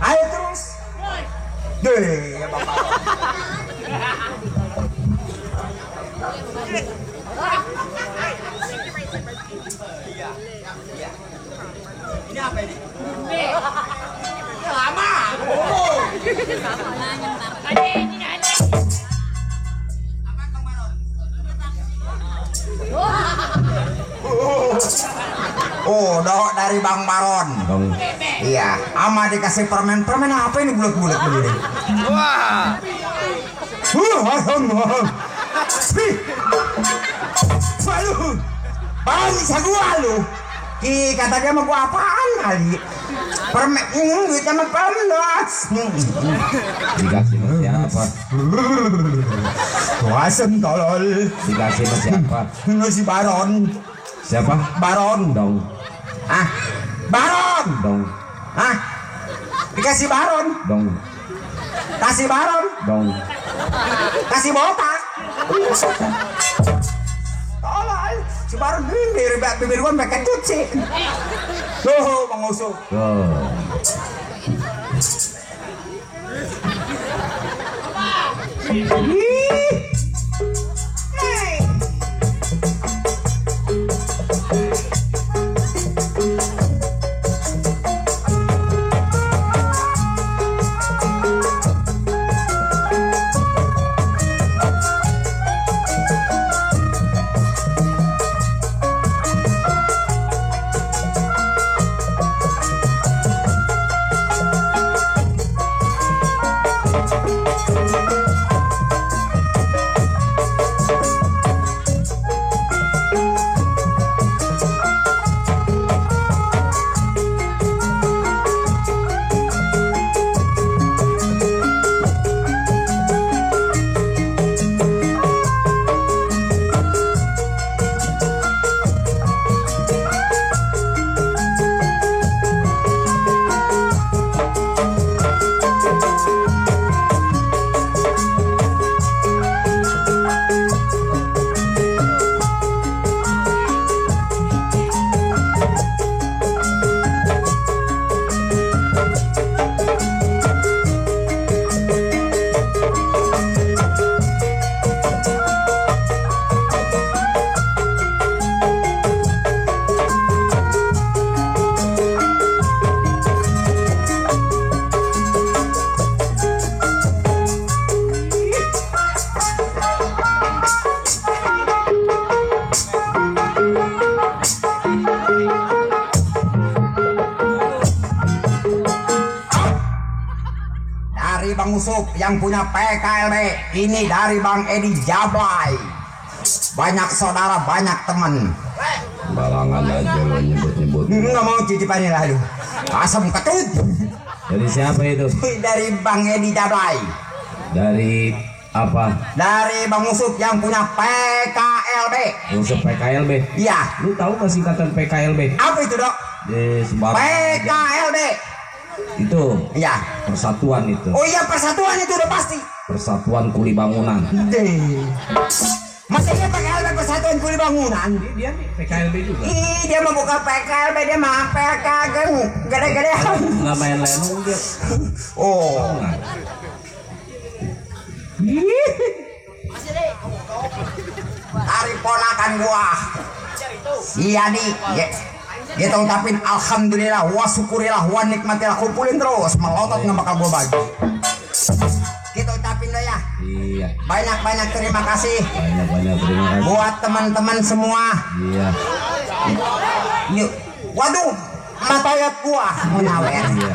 Ayo terus. Deh, ya Bapak. Ini apa ini? Lama. Oh, dok dari Bang Baron. Iya, ama dikasih permen apa ini bulat-bulat begini? Wah. Bang, bisa gua lu. Ki kata dia mau gua apaan kali? Permen, duitnya mah pelas. Dikasih sama siapa? Wasem tolol. Dikasih sama siapa? Lu si Baron. Siapa? Baron. Dong. Ah, Baron. Dong. Ah, dikasih Baron. Dong. Kasih Baron. Dong. Kasih botak. Tolol. Si Baron bibir gua pakai cuci. Tuh, Bang Usuk. Tuh. Bang Usuk yang punya PKLB ini dari Bang Edi Jablay. Banyak saudara, banyak teman. Balangan aja lo nyebut-nyebut. Nggak mau cicipannya lah lu. Asam ketut. Dari siapa itu? Dari Bang Edi Jablay. Dari apa? Dari Bang Usuk yang punya PKLB. Usuk PKLB. Iya. Lu tahu nggak singkatan PKLB? Apa itu dok? Di Semarang. PKLB. Itu. Iya. Persatuan itu. Oh iya, persatuan itu udah pasti. Persatuan Kuli Bangunan. Masa dia PKLB Persatuan Kuli Bangunan? Dia PKLB juga. Ih, dia mau buka PKLB, dia mah PK gede-gedean. Nggak main lenong dia. Oh. Dari ponakan gua. Iya nih. Kita ucapin alhamdulillah wa syukurillah wa nikmatillah, kumpulin terus melotot nggak bakal gua bagi. Kita ucapin lo ya. Iya. Banyak-banyak terima kasih. Banyak terima kasih. Buat teman-teman semua. Iya. Yuk. Waduh, mata lihat gua mau nyawer. Iya.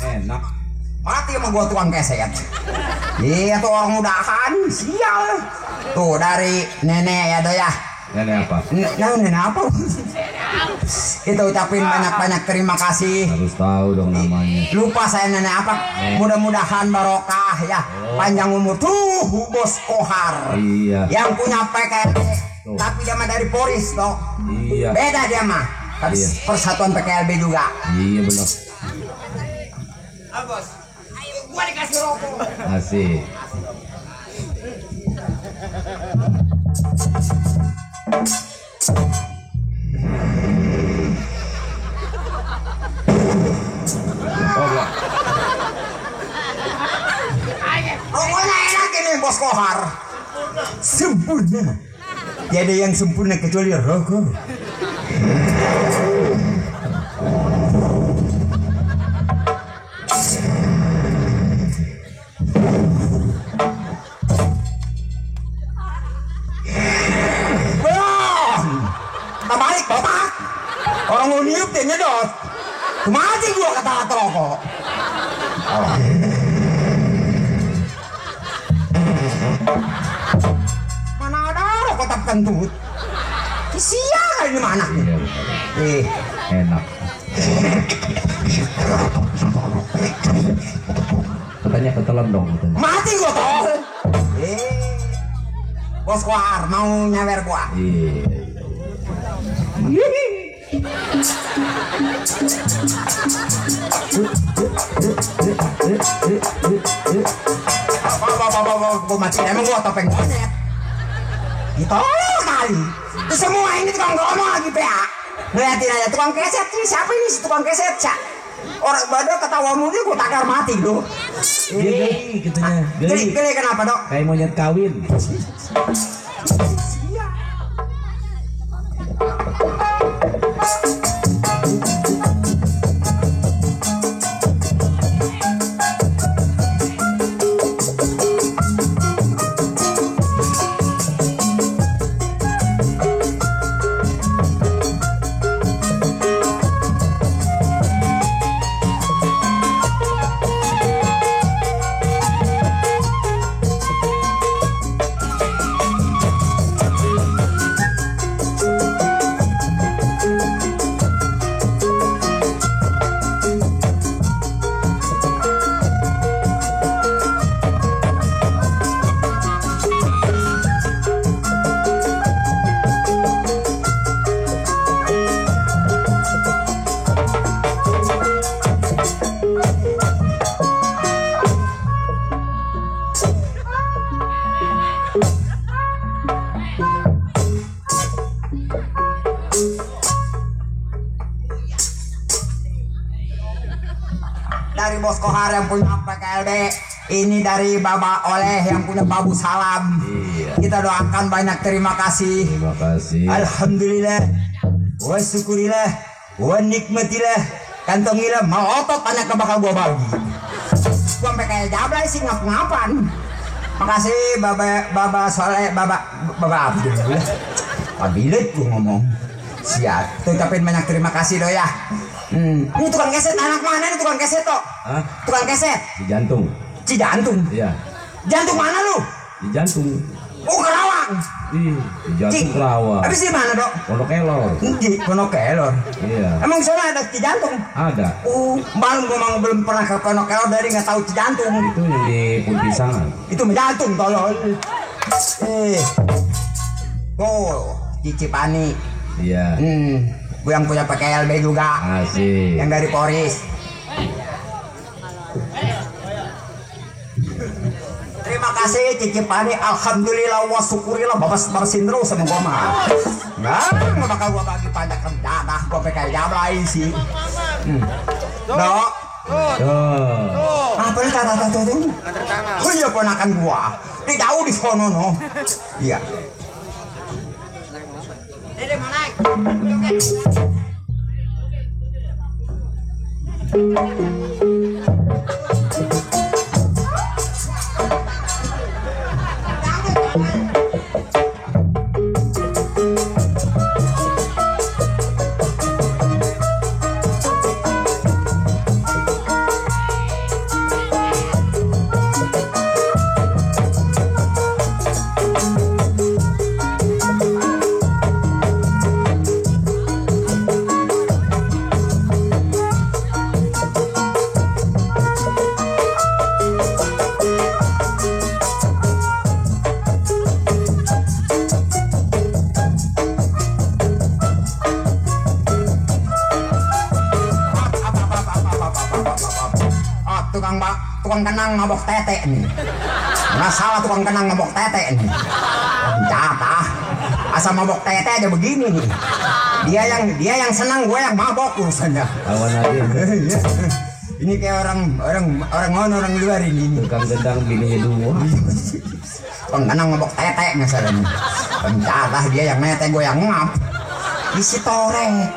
Enak. Mati sama gua tukang keset. Iya tuh orang udahan, sial. Tuh dari nenek ya do ya. Nenek apa? Nenek apa? Kita ucapin banyak-banyak terima kasih. Harus tahu dong namanya. Lupa saya nenek apa? Mudah-mudahan barokah ya. Panjang umur tuh Bos Kohar. Iya. Yang punya PKLB. Tuh. Tapi dia mah dari Polis toh. Iya. Beda dia mah. Tapi Iya. Persatuan PKLB juga. Iya benar. Bos. Ayo gua dikasih rokok. Asik. Rokoknya enak ini Bos Kohar. Sempurna. Tiada yang sempurna kecuali rokok. Belum. Tak balik botak. Orang mau niup dia nyedot. Mati gua kata rokok. Mana ada rokok tak kentut. Sial ini mana? Iya. Enak. Katanya ketelan dong katanya. Mati gua tol. Bos Kohar mau nyawer gua. Iya. Gua mati emang gua topeng monyet. Ditolong kali. Itu semua ini tukang ngomong lagi PA. Ngeliatin aja tukang keset ini siapa ini si tukang keset cak. Orang badak ketawa mulu gua takar mati tuh. Dia geli katanya. Geli kenapa dok? Kayak monyet kawin. Dari Bos Kohar yang punya PKLB, ini dari Baba Oleh yang punya Babu Salam. Iya. Kita doakan banyak terima kasih. Terima kasih. Alhamdulillah, wa syukurillah, wa nikmatillah, kantongilah melotot banyak ke bakal gua bagi. Gua sampai kayak jablay sih ngap-ngapan. Makasih Baba Soleh, Baba Abdullah. Pabilet gua ngomong. Siap. Tuh ucapin banyak terima kasih do ya. Ini tukang keset anak mana nih tukang keset toh? Hah? Tukang keset. Di jantung. Cijantung. Iya. Jantung mana lu? Di jantung. Oh Kerawang. Bang. Ih, jantung rawa. Habis di mana, Dok? Pondok Kelor. Di Pondok Kelor. Iya. Emang di sana ada Cijantung? Ada. Malam gua mau belum pernah ke Pondok Kelor dari nggak tahu Cijantung. Itu yang di Puntisangan. Itu menjantung tolol. Oh, Cicipani. Iya. Gue yang punya PKLB juga. Asik. Yang dari Poris. Terima kasih Cicipani. Alhamdulillah wa syukurillah. Babas-babasin terus sama gua mah. Nggak bakal gua bagi pajak rendah. Gua PKL jablay sih. Dok. Apa nih kata tuh? Oh iya ponakan gua. Dia jauh di sono no. Iya. Dede mau naik. Tukang kenang mabok tete nih. Masalah tukang kenang mabok tete nih. Jatah. Asal mabok tete aja begini nih. Dia yang senang, gue yang mabok urusannya. Awan aja. Ini kayak orang luar ini. Tukang gendang bininya dua. Tukang kenang mabok tete masalahnya. Jatah dia yang nete, gue yang ngap. Isi tore.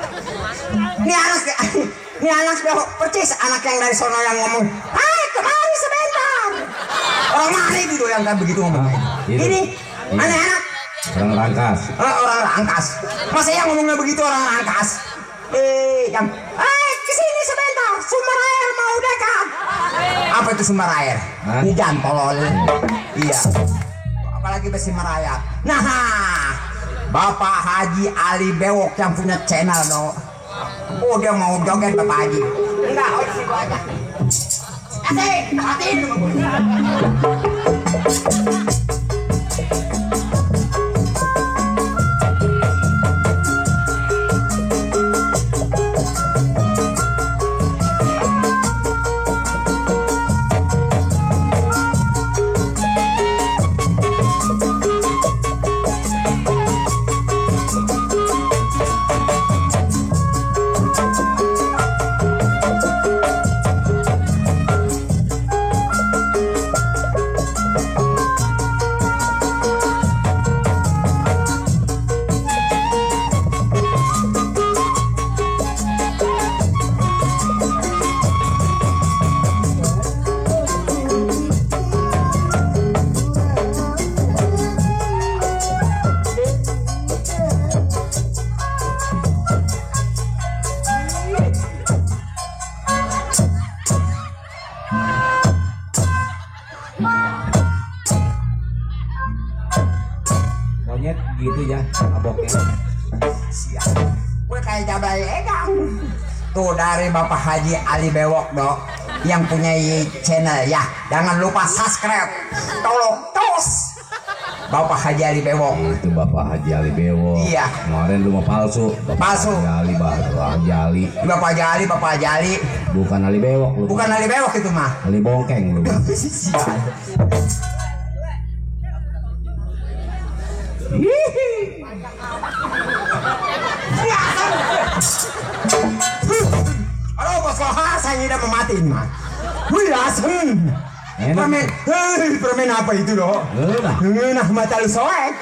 Ini anak percis anak yang dari sono yang ngomong, "Hai, kemari sebentar." Orang mana itu yang kan begitu ngomong? Ini anak-anak Orang Rangkas. Orang Rangkas. Masa yang ngomongnya begitu orang Rangkas? Yang, "Hai, kesini sebentar, sumber air mau dekat." Apa itu sumber air? Hujan tolol. Iya. Apalagi besi merayap. Nah, Bapak Haji Ali Bewok yang punya channel dong. Oh, dia mau joget Bapak Haji. Enggak, oh situ aja. Asik, hatiin. Monyet gitu ya maboknya. Siap. Gue kayak jablay egang. Tuh dari Bapak Haji Ali Bewok dok, yang punya channel ya. Jangan lupa subscribe. Tolong terus. Bapak Haji Ali Bewok. Itu Bapak Haji Ali Bewok. Iya. Kemarin lu mau palsu. Palsu. Haji Ali, Haji Ali. Bapak Haji Ali. Bukan Ali Bewok lu. Bukan Ali Bewok itu mah. Ali Bongkeng lu. Siap. Aduh, bos saya udah mematiin mah. Wih, langsung. Permen apa itu loh? Nah, mata lu soek.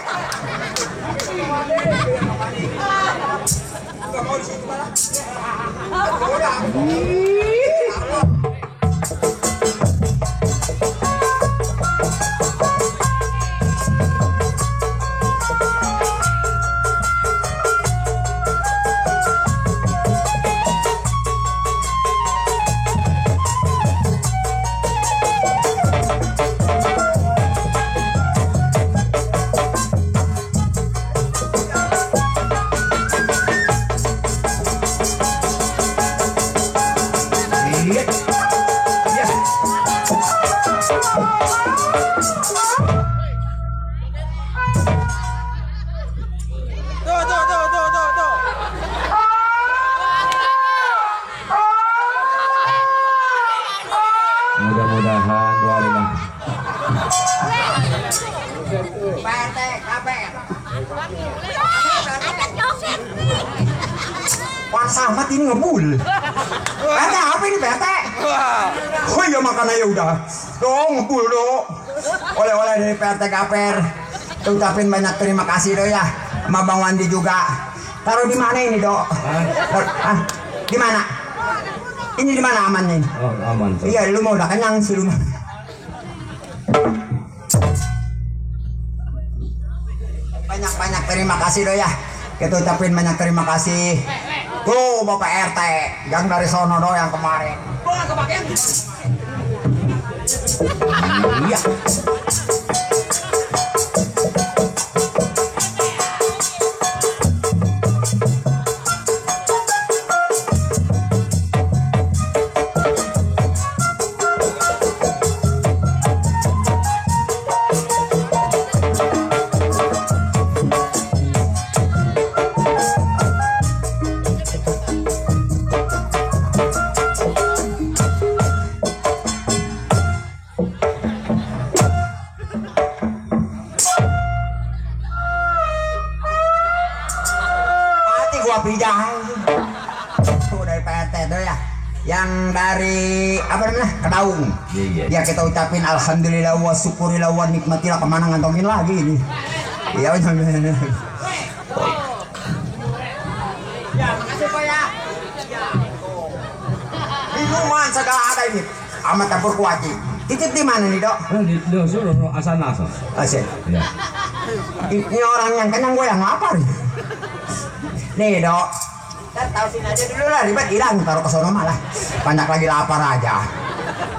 PRT KPR. Wah sama ini ngebul. PRT apa ini PRT? Oh iya makanya ya udah. Dong ngebul dong. Oleh-oleh dari PRT KPR. Ucapin banyak terima kasih do ya. Sama Bang Wandi juga. Taruh di mana ini dok? Di mana? Ini di mana amannya ini? Oh, aman. Tuh. Iya, lu mau udah kenyang sih lu. Banyak terima kasih do ya. Kita ucapin banyak terima kasih. Tuh Bapak RT yang dari sono do yang kemarin. Iya. Tuh dari PRT tuh ya, yang dari apa namanya Kedaung. Ya kita ucapin alhamdulillah wa syukurillah wa nikmatillah, kemana ngantongin lagi ini. Iya benar. Ya makasih Pak ya. Minuman segala ada ini. Amat campur kuaci. Titip di mana nih dok? Di suruh asal. Asik. Ya. Ini orang yang kenyang, gue yang lapar. Nih dok, ntar tahu sini aja dulu lah, ribet hilang taruh ke sono malah banyak lagi lapar aja.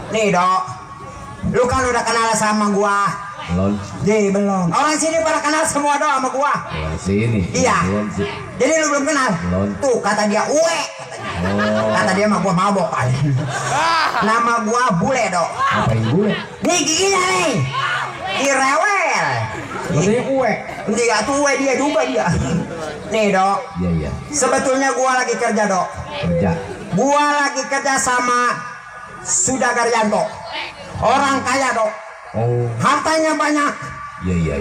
Nih dok, lu kan udah kenal sama gua. Belum. Belum. Orang sini pada kenal semua dong sama gua. Orang sini. Iya. Belum. Jadi lu belum kenal. Belum. Tuh kata dia Uwe. Oh. Kata dia mah gua mabok aja. Nama gua Bule dok. Apa yang bule? Nih giginya nih. Irewel. Maksudnya Uwe. Enggak tuh Uwe dia juga dia. Nih dok. Iya. Sebetulnya gua lagi kerja dok. Kerja. Gua lagi kerja sama Sudagar Yanto. Orang kaya dok. Oh. Hartanya banyak. Iya.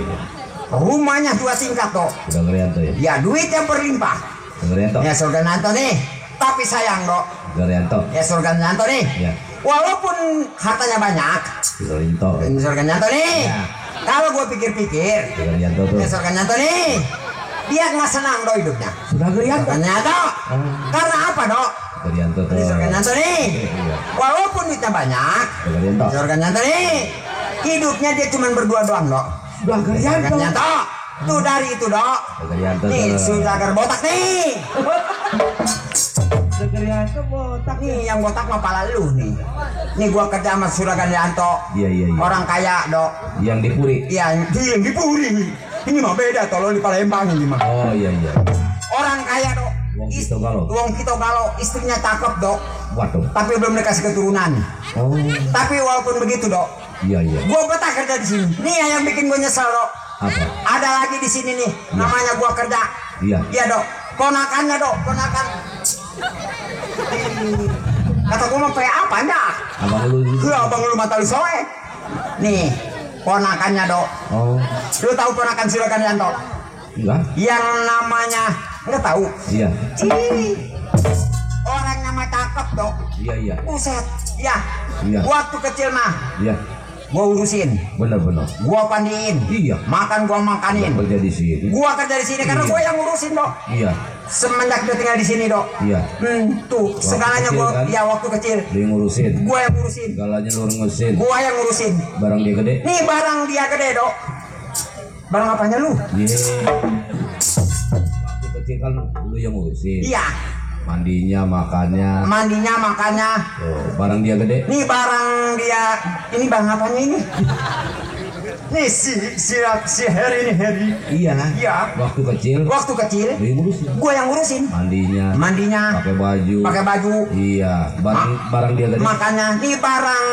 Rumahnya 2 tingkat dok. Udah Gerianto ya? Ya duitnya berlimpah. Gerianto. Ya surga Nanto nih. Tapi sayang dok. Gerianto. Ya surga Nanto nih. Ya. Walaupun hartanya banyak. Gerianto. Surga Nanto nih. Ya. Kalau gue pikir-pikir. Gerianto tuh. Ya surga Nanto nih. Dia nggak senang dok hidupnya. Sudah Gerianto. Surga Nanto. Karena apa dok? Gerianto tuh. Di surga Nanto nih. Iya. Walaupun duitnya banyak. Gerianto. Surga Nanto nih. Hidupnya dia cuma berdua doang dok. Sudah Gerianto. Ternyata tuh dari itu dok. Gerianto. Nih Sudagar botak nih. Gerianto botak. Nih yang botak mah pala lu nih. Nih gua kerja sama Sudagar Yanto. Iya. Orang kaya dok. Yang di Puri. Iya yang di Puri. Ini mah beda tolong di Palembang ini mah. Oh iya. Orang kaya dok. Wong Kito Galo. Wong Kito Galo, istrinya cakep dok. Waduh. Tapi belum dikasih keturunan. Oh. Tapi walaupun begitu dok, Iya. gua betah kerja di sini. Nih yang bikin gua nyesel dok. Apa? Ada lagi di sini nih, namanya gua kerja. Iya. Iya dok, ponakannya dok, ponakan. Kata gua mau kayak apa enggak? Abang lu. Abang lu matali soe. Nih, ponakannya dok. Oh. Lu tahu ponakan Sudagar Yanto? Enggak. Yang namanya enggak tahu. Iya. Orangnya mah cakep dok. Iya. Buset. Ya. Iya. Waktu kecil mah Iya. gua urusin, Benar. gua pandiin. Iya. Makan gua makanin. Kerja di sini. Gua kerja di sini karena Iya. gua yang ngurusin dok. Iya. Semenjak dia tinggal di sini dok. Iya. Tuh segalanya kecil, gua kan? ya waktu kecil. Dia ngurusin. Gua yang ngurusin. Galanya lu ngurusin. Gua yang ngurusin. Barang dia gede. Nih barang dia gede dok. Barang apanya lu? Iya. Waktu kecil kan lu yang ngurusin. Iya. Mandinya, makannya. Mandinya makannya. Oh, barang dia gede. Nih barang dia. Ini barang apanya ini? Nih si Harry ini Harry. Iya. Iya. Waktu kecil. Waktu kecil. Lu yang ngurusin. Gua yang ngurusin. Mandinya. Pakai baju. Iya. Barang dia gede. Makanya nih barang.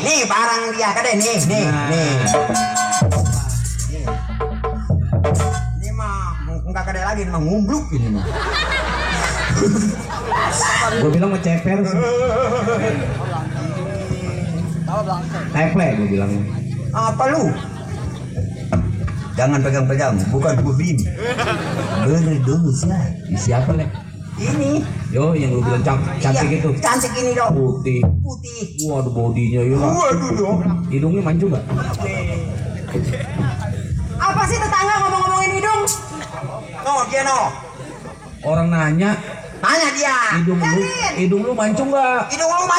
Nih barang dia gede nih. Ini mah enggak gede lagi, mah ngumbluk ini mah. Gue bilang ngeceper sih. Teple gue bilang. Apa lu? Jangan pegang-pegang, bukan pudin. Berdosa. Siapa nih? Ini. Yo, yang lu bilang cantik itu. Cantik ini dong. Putih. Putih. Waduh bodinya ya. Waduh dong. Hidungnya mancung nggak? Apa sih tetangga ngomong-ngomongin hidung? No, dia no. Orang nanya, Tanya dia. hidung lu mancung nggak? Hidung lu maju.